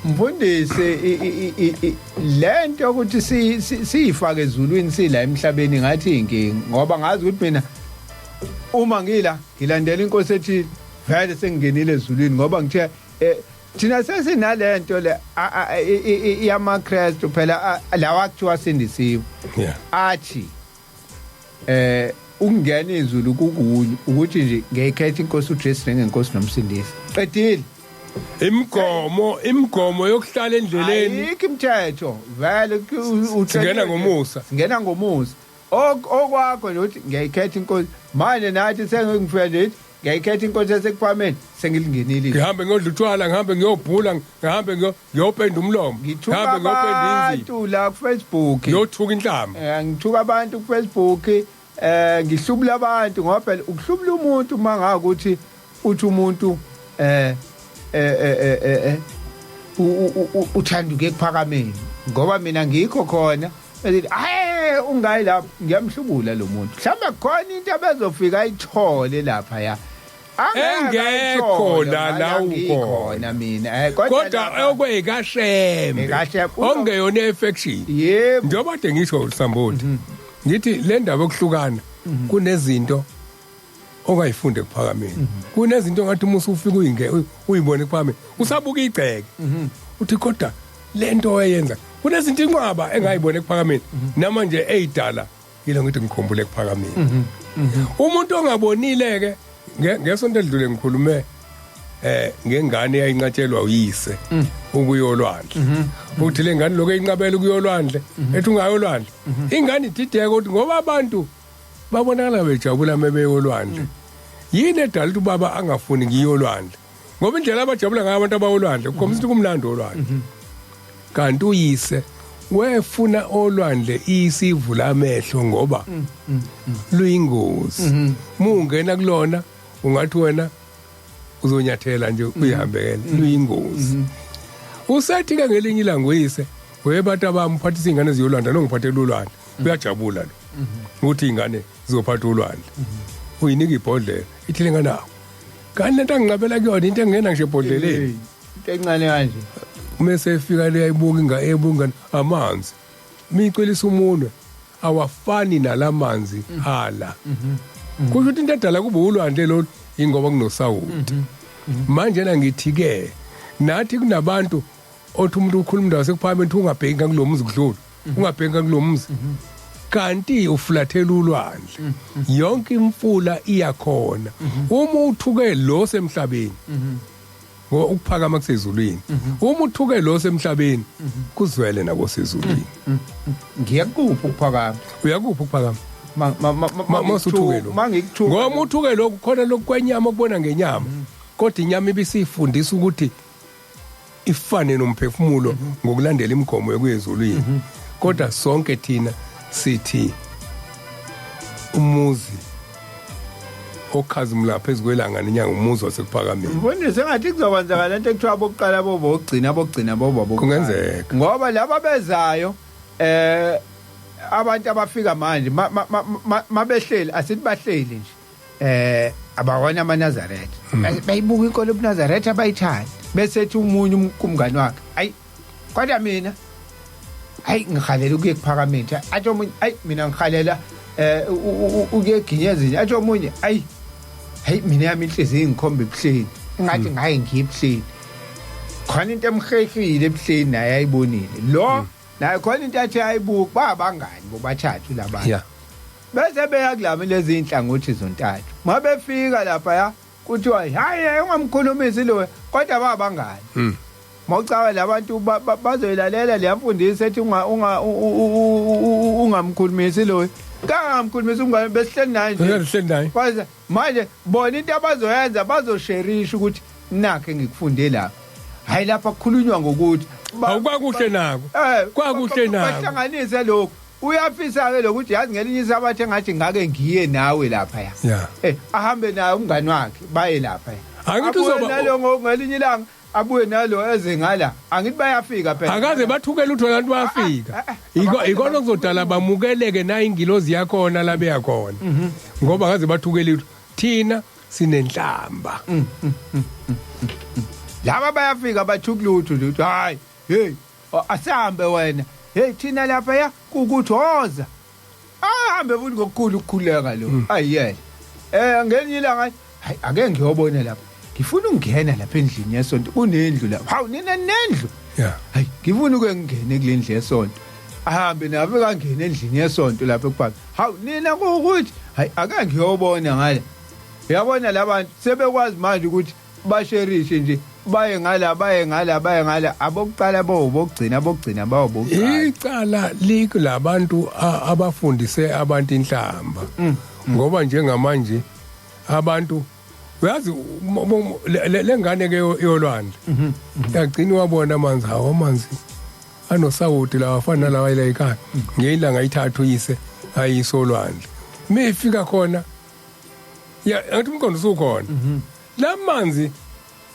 Mfundisi, lento ukuthi siyifake ezulwini sila emhlabeni ngathi inkinga, ngoba ngazi ukuthi mina uma ngila ngilandela inkosi ethile vele sengingenile ezulwini, ngoba ngithe thina sesinalento le yamaKristu phela lawa kuthiwa sindisiwe. Athi ukungena izulu kukunye ukuthi nje ngiyikhetha inkosi uJesu njengenkosi nomsindisi. Qedile. Imigomo yokuhlala endleleni. Ayikho imithetho vele singena ngomusa. Singena ngomusa. Okwakho nje ukuthi ngiyikhetha inkosi. Manje nathi sengifika nje ngiyikhetha inkosi yasekuphameni sengilingenile. Ngihambe ngiyodla utshwala, ngihambe ngiyobhula, ngihambe ngiyopenda umlomo, ngihambe ngiyopenda inzipho la ku Facebook. Ngiyothuka inhlamba. Ngithuka abantu ku Facebook. Ngihlubula abantu, ngoba phela ukuhlubula umuntu mangakuthi uthi umuntu uthanda ukuye ekuphakameni, ngoba mina ngikho khona ethi hayi ungayi lapho, ngiyamhlubula lo muntu. Mhlawumbe khona into abezofika ayithole lapha ya engekho la ukhona mina, kodwa okweyikashembe ongeyona affection. Yebo, njengoba kade ngisho Sambodi, ngithi le ndaba yokuhlukana kunezinto ongayifunde ekuphakameni, kunezinto ongathi uma usufika uyibone ekuphakameni usabuka igceke uthi kodwa lento oyenza, kunezinto inqwaba engayibona ekuphakameni namanje eyidala yilo ngithi ngikhumbule ekuphakameni. Umuntu ongabonile ke ngesonto edlule ngikhulume ngengane eyayinqatshelwa uyise ukuyolwandle, uthi le ngane lokho eyinqabela ukuyolwandle ethi ungayolwandle, ingane idideka ukuthi ngoba abantu babonakala bejabula mebeyolwandle, yini edala ukuthi ubaba angafuni ngiyolwandle, ngoba indlela abajabula ngayo abantu abayolwandle kukhombisa ukuthi kumnandi olwandle. Kanti uyise wefuna olwandle isivula amehlo ngoba luyingozi, mungena kulona ungathi wena uzonyathela nje uyihambekele, luyingozi. Usethi ke ngelinye ilanga uyise webantu abamuphathisa ingane ziyolwandle nongiphathela ulwandle, uyajabula lo ukuthi ingane zizophatha ulwandle, uyinika ibhodlela ithi lengane awu kanti lento anginqabela kuyona into engena ngisho ebhodleleni into encane kanje. Mase efika le ayibuka inga amanzi micelisa umunwe awafani nalamanzi ala, kusho ukuthi into edala kube ulwandle lo ingoba kunosawuti. Manje na ngithi ke nathi kunabantu othi umuntu ukhuluma indawo sekuphakameni ungabheki kulo muzi kudlula, ungabheki kulo muzi, kanti ufulathela ulwandle, yonke imfula iyakhona. Uma uthuke lo semhlabeni, ngoba ukuphakama kusezulwini, uma uthuke lo semhlabeni kuzwele nakosezulwini. Ngiyakuphi ukuphakama? Uyakuphi ukuphakama? Masuthuke lo mangikuthuka, ngoba uthuke lokhu khona lokwenyama okubona ngenyama, kodwa inyama ibisifundisa ukuthi ifane nomphefumulo ngokulandela imigomo yokuyezulwini. Kodwa sonke thina sithi umuzi okhazimula phezu kwelanga nenyanga umuzi wasekuphakameni. Mfundisi, engathi kuzokwenzeka lento ekuthiwa abokuqala bobo ogcina, abokugcina bobo abokuqala. Kungenzeka. Ngoba laba bezayo abantu abafika manje mabehleli, asithi bahleli nje abawona amaNazaretha, bayibuka inkolo yobuNazaretha abayithandi, bese ethi umunye kumngani wakhe, ayi kodwa mina ayi ngihalela ukuye ekuphakameni, athi omunye ayi mina ngihalela ukuye eginyezini, athi omunye ayi hayi mina yami inhliziyo ingikhomba ebuhleni, ngathi ngayi ngiyebuhleni, khona into emhehile ebuhleni naye ayibonile lo naye khona into athi ayibuka, babangani bobathathu labantu. Bese beya kulami lezi inhlangothi zontathu, mabefika lapha ya kuthiwa hayi ungamkhulumisi lo, kodwa babangani. Mawucaba labantu bazoyilalela le mfundiso ethi unga unga ungamkhulumisi lo. Kangamkhulumisi umngane besihleli naye nje. Besihleli naye. Kwaze manje bona into abazoyenza bazosherisha ukuthi nakhe ngikufunde lapha. Hayi lapha kukhulunywa ngokuthi awukwakuhle nako. Kwakuhle nako. Bahlanganise lokho. Uyafisa ke lokuthi yazi ngelinye isabathe ngathi ngake ngiye nawe lapha ya. Ahambe naye umngani wakhe baye lapha. Angithi uzoba nalo ngelinye ilanga abuye nalo eze ngala. Angithi bayafika phela. Akaze bathuke lutho lantu bayafika. Ikona kuzodala bamukeleke na ingilozi yakhona la beyakhona. Ngoba akaze bathuke lutho. Thina sinenhlamba. Laba bayafika bathuke lutho lutho. Hayi, hey, asambe wena. Hey thina lapha ya kukuthoza. Ahambe futhi ngokukhulu ukukhuleka lo. Ayiyele. Ngelinye ilanga hayi ake ngiyobona lapha. Ngifuna ukungena lapha endlini yesonto. Kunendlu lapha. Hawu nina nendlu. Yeah. Hayi ngifuna uke ngingene kule ndlu yesonto. Ahambe nabe kangena endlini yesonto lapha ekubaba. Hawu nina kukuthi hayi ake ngiyobona ngale. Uyabona labantu sebekwazi manje ukuthi basherishe nje baye ngala baye ngala baye ngala abokuqala bobokugcina abokugcina bawobokugcina. Icala likulabantu abafundise abantu inhlamba. Ngoba njengamanje abantu uyazi lengane ke yolwandle yagcina wabona amanzi hawo amanzi anosawoti lawa afana nalawa la ekhaya ngelanga ayithatha uyise ayisolwandle mifika khona ya ngathi umqondo usukhona lamanzi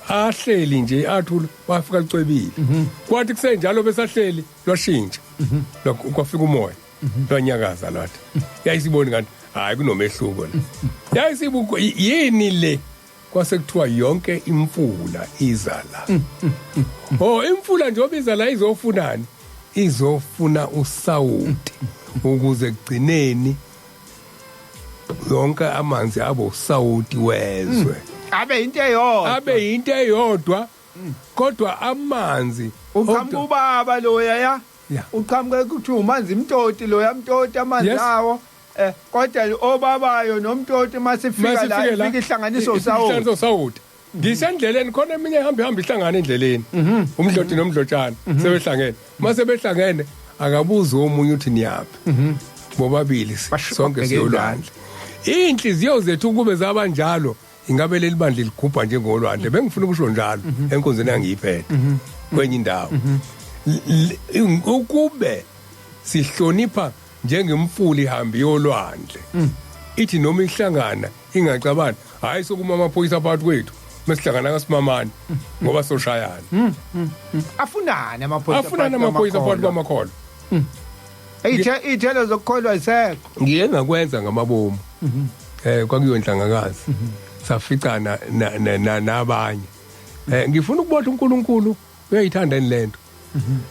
ahleli nje athula wafika licwebile kwathi kusenjalo besahleli lwashintsha kwafika umoya lwanyakaza lwathi yayisiboni kanti hayi kunomehluko la yayisibuko yini le kwase kuthiwa yonke imfula iza la. Oh imfula njengoba iza la izofunani? Izofuna usawoti ukuze kugcineni yonke amanzi abo usawoti wezwe. Abe into eyodwa. Abe into eyodwa kodwa amanzi uqhamuka ubaba loya ya. Uqhamuka kuthiwa umanzi imtoti loya mtoti amanzi awo. Kodwa obabayo nomtoti masifika la ifika ihlanganiso usawoti. Ihlanganiso usawoti. Ngisendleleni khona eminye ihamba ihlangana endleleni. Umdloti nomdlotshana sebehlangene. Mase behlangene akabuza omunye uthi niyaphi. Bobabili sonke siyolwandle. Inhliziyo zethu kube zabanjalo ingabe leli bandla ligubha njengolwandle. Bengifuna ukusho njalo enkonzweni engiyiphethe kwenye indawo. Ukube sihlonipha njengemfula ihambi yolwandle ithi noma ihlangana ingacabani hayi sokuma amaphoyisa phakathi kwethu mesihlangana kasimamani ngoba soshayana. Afunana amaphoyisa, afunana amaphoyisa phakathi kwamakholwa. Iy'thelo zokukholwa isekho. Ngiye ngakwenza ngamabomu. Kwakuyonhlangakazi saficana nabanye. Ngifuna ukubona uNkulunkulu uyayithanda lento.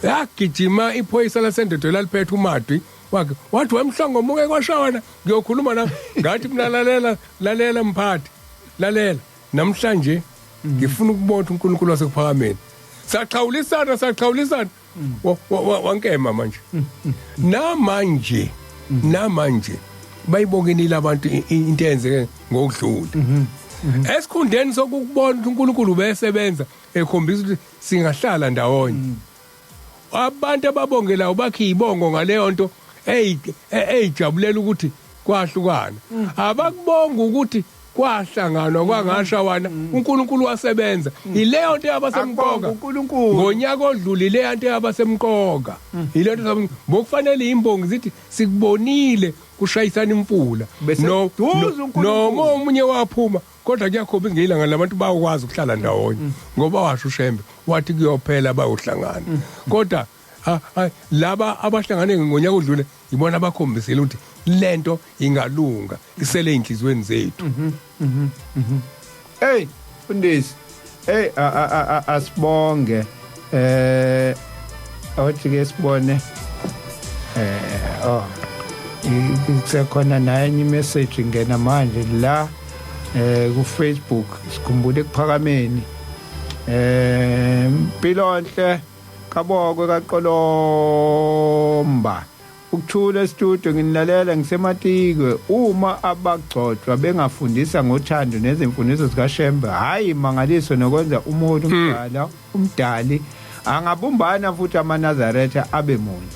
Yagijima iphoyisa lasendodo laliphethe umadwi wakhe wathi wemhlongo muke kwashawana ngiyokhuluma na ngathi mina lalela lalela mphathi lalela namhlanje ngifuna ukubona uNkulunkulu wasekuphakameni. Saxhawulisana saxhawulisana wankema manje. Namanje namanje bayibokenile abantu into eyenzeke ngokudlula. Esikhundeni sokubona ukuthi uNkulunkulu besebenza ekhombisa ukuthi singahlala ndawonye. Abantu ababongelayo bakhe ibongo ngaleyo nto eyijabulela ukuthi kwahlukana. Abakubonga ukuthi kwahlanganwa kwangashawana uNkulunkulu wasebenza. Ileyo nto yabasemqoka ngonyaka odlule, ileyo nto yabasemqoka. Ileyo nto bokufanele imbongi zithi sikubonile kushayisana imfula noma omunye waphuma kodwa kuyakhombisa ngelanga labantu bayakwazi ukuhlala ndawonye ngoba washo uShembe wathi kuyophela bayohlangana. Kodwa laba abahlangane ngonyaka odlule ibona abakhombisile ukuthi lento ingalunga isele inhlizweni zethu. Hey mfundisi, hey asibonge awuthi ke sibone oh kusekhona naye imessage ngena manje la ku Facebook sikhumbule ekuphakameni Mpilonhle Kabokwe kaQolomba ukuthula studio nginilalela ngisematikwe uma abagcotshwa bengafundisa ngothando nezimfundiso zikaShembe hayi mangaliso nokwenza umuntu umdala umdali Angabumbana futhi amaNazaretha abe munye.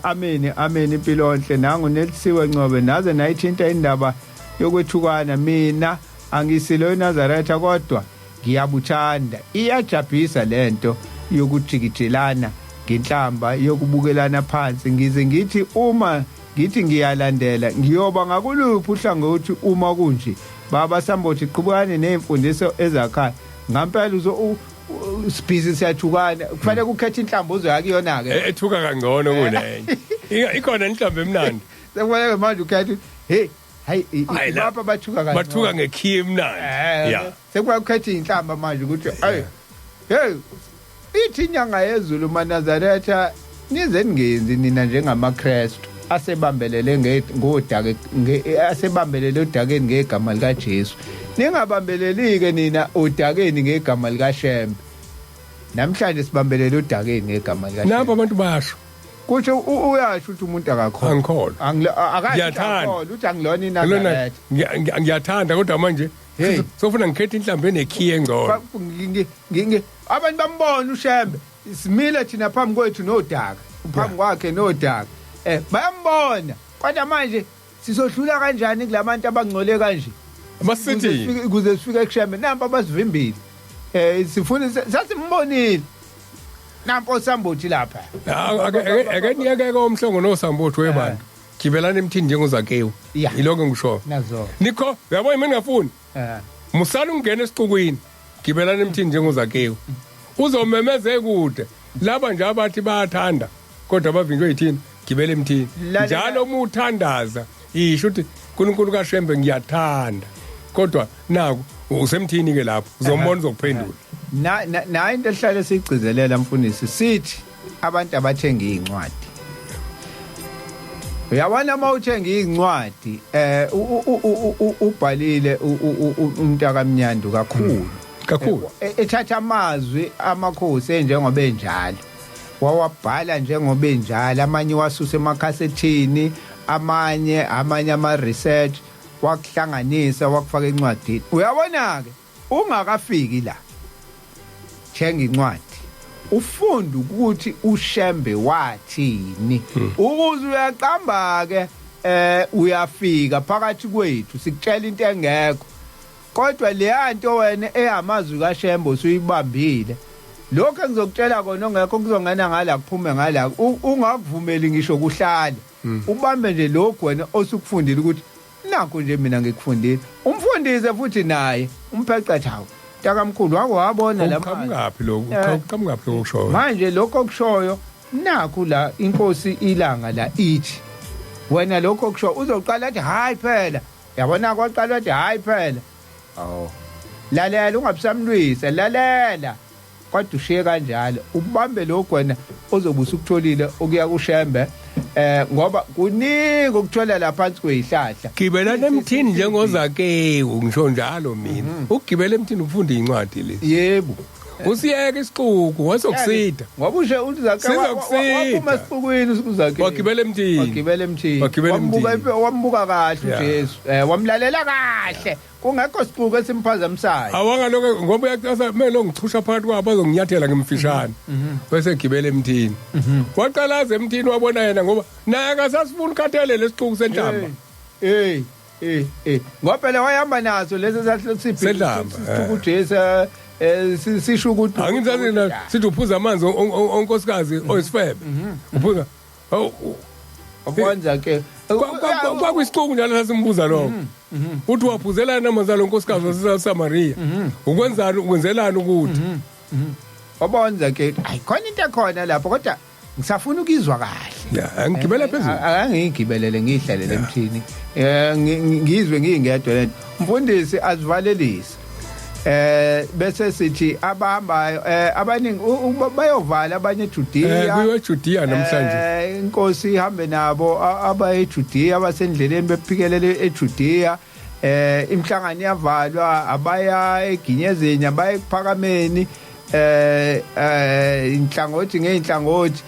Ameni, ameni, impilo enhle. Nangu Nelisiwe Ncube, naze nayithinta indaba yokwethukana. Mina angisilo iNazaretha, kodwa ngiyabuthanda. Iyajabhisa lento yokujikijelana ngenhlamba, yokubukelana phansi. Ngize ngithi uma ngithi ngiyalandela, ngiyoba ngakuluphi uhlangothi uma kunje? Baba Sambothi, qhubekani nezimfundiso ezakhayo. Ngampela uzo sibhizi siyathukana, kufanele ukhethe inhlambo ozoya kuyona ke. Ethuka kangcono kunenye. Ikhona inhlambo emnandi. Sekufanele manje ukhethe, hey hayi, Hayi, lapha bathuka kangcono. Bathuka ngekhiye emnandi. Ya, sekufanele ukhethe inhlamba manje ukuthi hey hey, ithi inyanga yezulu, maNazaretha, nize ningenzi nina njengamaKristu asebambelele ngodaka, asebambelele odakeni ngegama lika Jesu. Ningabambeleli ke nina odakeni ngegama lika Shembe. Namhlanje sibambelele odakeni ngegama lika Nabo abantu basho. Kusho uyasho ukuthi umuntu akakholwa. Angikholwa. Akasho. Ngiyathanda. Akholwa uthi angilona Lona iNazaretha. Ngiyathanda, kodwa manje Hey. sofuna ngikhethe inhlambo enekhiye engcono. Abantu bambona uShembe, simile thina phambi kwethu nodaka, phambi kwakhe nodaka, bayambona, kodwa manje sizodlula kanjani kulabantu abangcole kanje? Basithi Kuze sifike kuShembe, nampa abasivimbile. Sifuna, sasimbonile, nampo Sambothi lapha. Ake niyeke komhlongo noSambothi webantu. Gibelani emthini njengoZakewu. Yiloko ngisho. Nazo. Nikho, uyabona mina ngingafuni. Musana ungena esixukwini. Gibelani emthini njengoZakewu. Uzomemeza kude. Laba nje abathi bayathanda kodwa bavinjwe yithini? Gibela emthini. Njalo uma uthandaza, isho ukuthi uNkulunkulu kaShembe ngiyathanda. Kodwa naku usemthini ke lapho, uzombona uzokuphendula. Na into ehlale siyigcizelela, mfundisi, sithi abantu abathenga incwadi. Uyabona uma uthenga incwadi, ubhalile umntaka Mnyandu kakhulu. Kakhulu. Ethatha amazwi amakhosi enjengoba enjalo, wawabhala njengoba enjalo, amanye wasusa emakhasethini, amanye ama research wakuhlanganisa, wakufaka encwadini. Uyabona ke, ungakafiki la, thenga incwadi, ufunda ukuthi uShembe wathini, ukuze uyaqamba ke, uyafika phakathi kwethu sikutshela into engekho, kodwa leya nto wena eyamazwi kaShembe usuyibambile. Lokho engizokutshela kona ongekho kuzongena ngala kuphume ngala, ungakuvumeli ngisho kuhlale. Ubambe nje lokhu wena osukufundile, ukuthi nakho nje mina ngikufundile. Umfundise futhi naye umpheca thawu, mntakamkhulu, wake wabona la mazwi. Uqhamukaphi lokhu? Uqhamukaphi lokhu okushoyo? Manje lokho okushoyo nakhu la, inkosi ilanga la ithi wena lokho okushoyo, uzoqala athi hayi phela, yabona, kwaqala athi hayi phela. Awu, lalela, ungabisamlwisa, lalela, kodwa ushiye kanjalo, ubambe lokhu wena ozobe usukutholile ukuya kuShembe, ngoba kuningi ukuthola lapha phansi kwezihlahla. Gibelani emthini njengoZakewu, ngisho njalo mina. Ukugibela emthini ufunda incwadi le. Usiyeke isixuku wasokusida. Ngoba ushe uZakewu Sizokusida. waphuma esixukwini uZakewu. Wagibela emthini. Wagibela emthini. Wagibela Wambuka emthini. wambuka kahle uJesu. Wamlalela kahle. Kungekho sixuku esimphazamisayo. Awangaloko ngoba uyacasa kumele ngichusha phakathi kwabo bazonginyathela ngimfishane. Bese gibela emthini. Waqalaza emthini wabona yena, ngoba naye akasasifuni, ukhathelele lesixuku senhlamba. Hey eh eh ngoba phela wayehamba naso lesi Senhlamba, sisiphi uJesu, sisho ukuthi Angithathi na sithi uphuza amanzi onkosikazi oyisifebe. Uphuza. Awu, Okwenza ke Kwakuyisixuku njalo sasimbuza lokho. Uthi waphuzelana amanzi alo nkosikazi waseSamaria. Ukwenzani, ukwenzelani ukuthi? Wabonza ke, ayi, khona into ekhona lapho, kodwa ngisafuna ukizwa kahle. Ya, angigibela phezulu. Angigibelele, ngihlalele emthini, ngizwe ngingedwa lento. Mfundisi, azivalelise, bese sithi abahambayo, abaningi bayovala, abanye eJudea. Kuyiwe eJudea namhlanje. Inkosi ihambe nabo, abaye eJudea, abasendleleni bephikelele eJudea. Imhlangano iyavalwa, abaya eGinyezini, abaya ekuphakameni, inhlangothi ngeinhlangothi.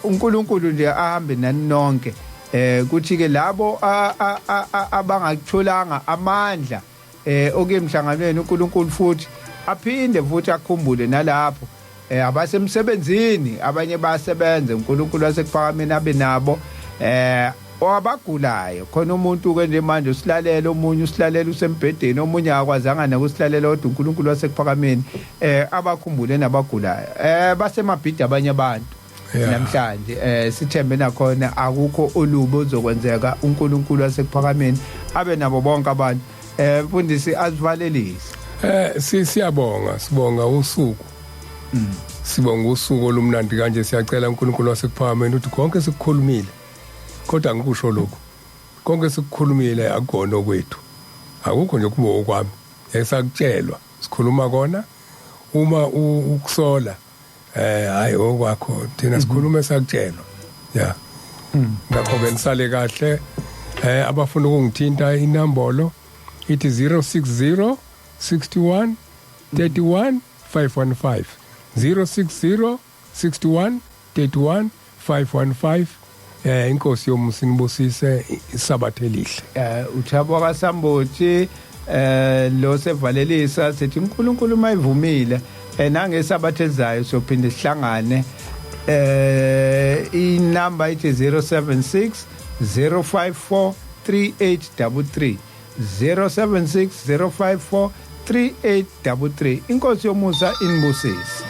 uNkulunkulu nje ahambe nani nonke. Kuthi ke labo abangakutholanga amandla okuye emhlanganweni, uNkulunkulu futhi aphinde futhi akhumbule nalapho. Abasemsebenzini abanye bayasebenza, uNkulunkulu wasekuphakameni abe nabo. Abagulayo khona, umuntu ke nje manje usilalela, omunye usilalela usembhedeni, omunye akwazanga nokusilalela, kodwa uNkulunkulu wasekuphakameni abakhumbule nabagulayo. Basemabhidi abanye abantu namhlanje. Sithembe nakhona akukho olubi ozokwenzeka, uNkulunkulu wasekuphakameni abe nabo bonke abantu. Mfundisi, azivalelise. Siyabonga, sibonga usuku. Sibonga usuku olumnandi kanje. Siyacela uNkulunkulu wasekuphakameni ukuthi konke sikukhulumile. Kodwa ngikusho lokhu. Konke sikukhulumile akukona okwethu. Akukho nje kubo okwami. Esakutshelwa sikhuluma kona, uma ukusola hayi, okwakho, thina sikhuluma esakutshelwa. Yeah. Ngakho ke nisale kahle. Abafuna ukungithinta, inombolo ithi 060 61 31 515, 060 61 31 515. Inkosi yomusa inibusise, isabatha elihle. Uthabo kaSambothi lo sevalelisa, sithi uNkulunkulu mayivumile, nangesabatha ezayo sophinde sihlangane. Inamba ithi 076 054 3833, 076 054 3833. Inkosi yomusa inibusise.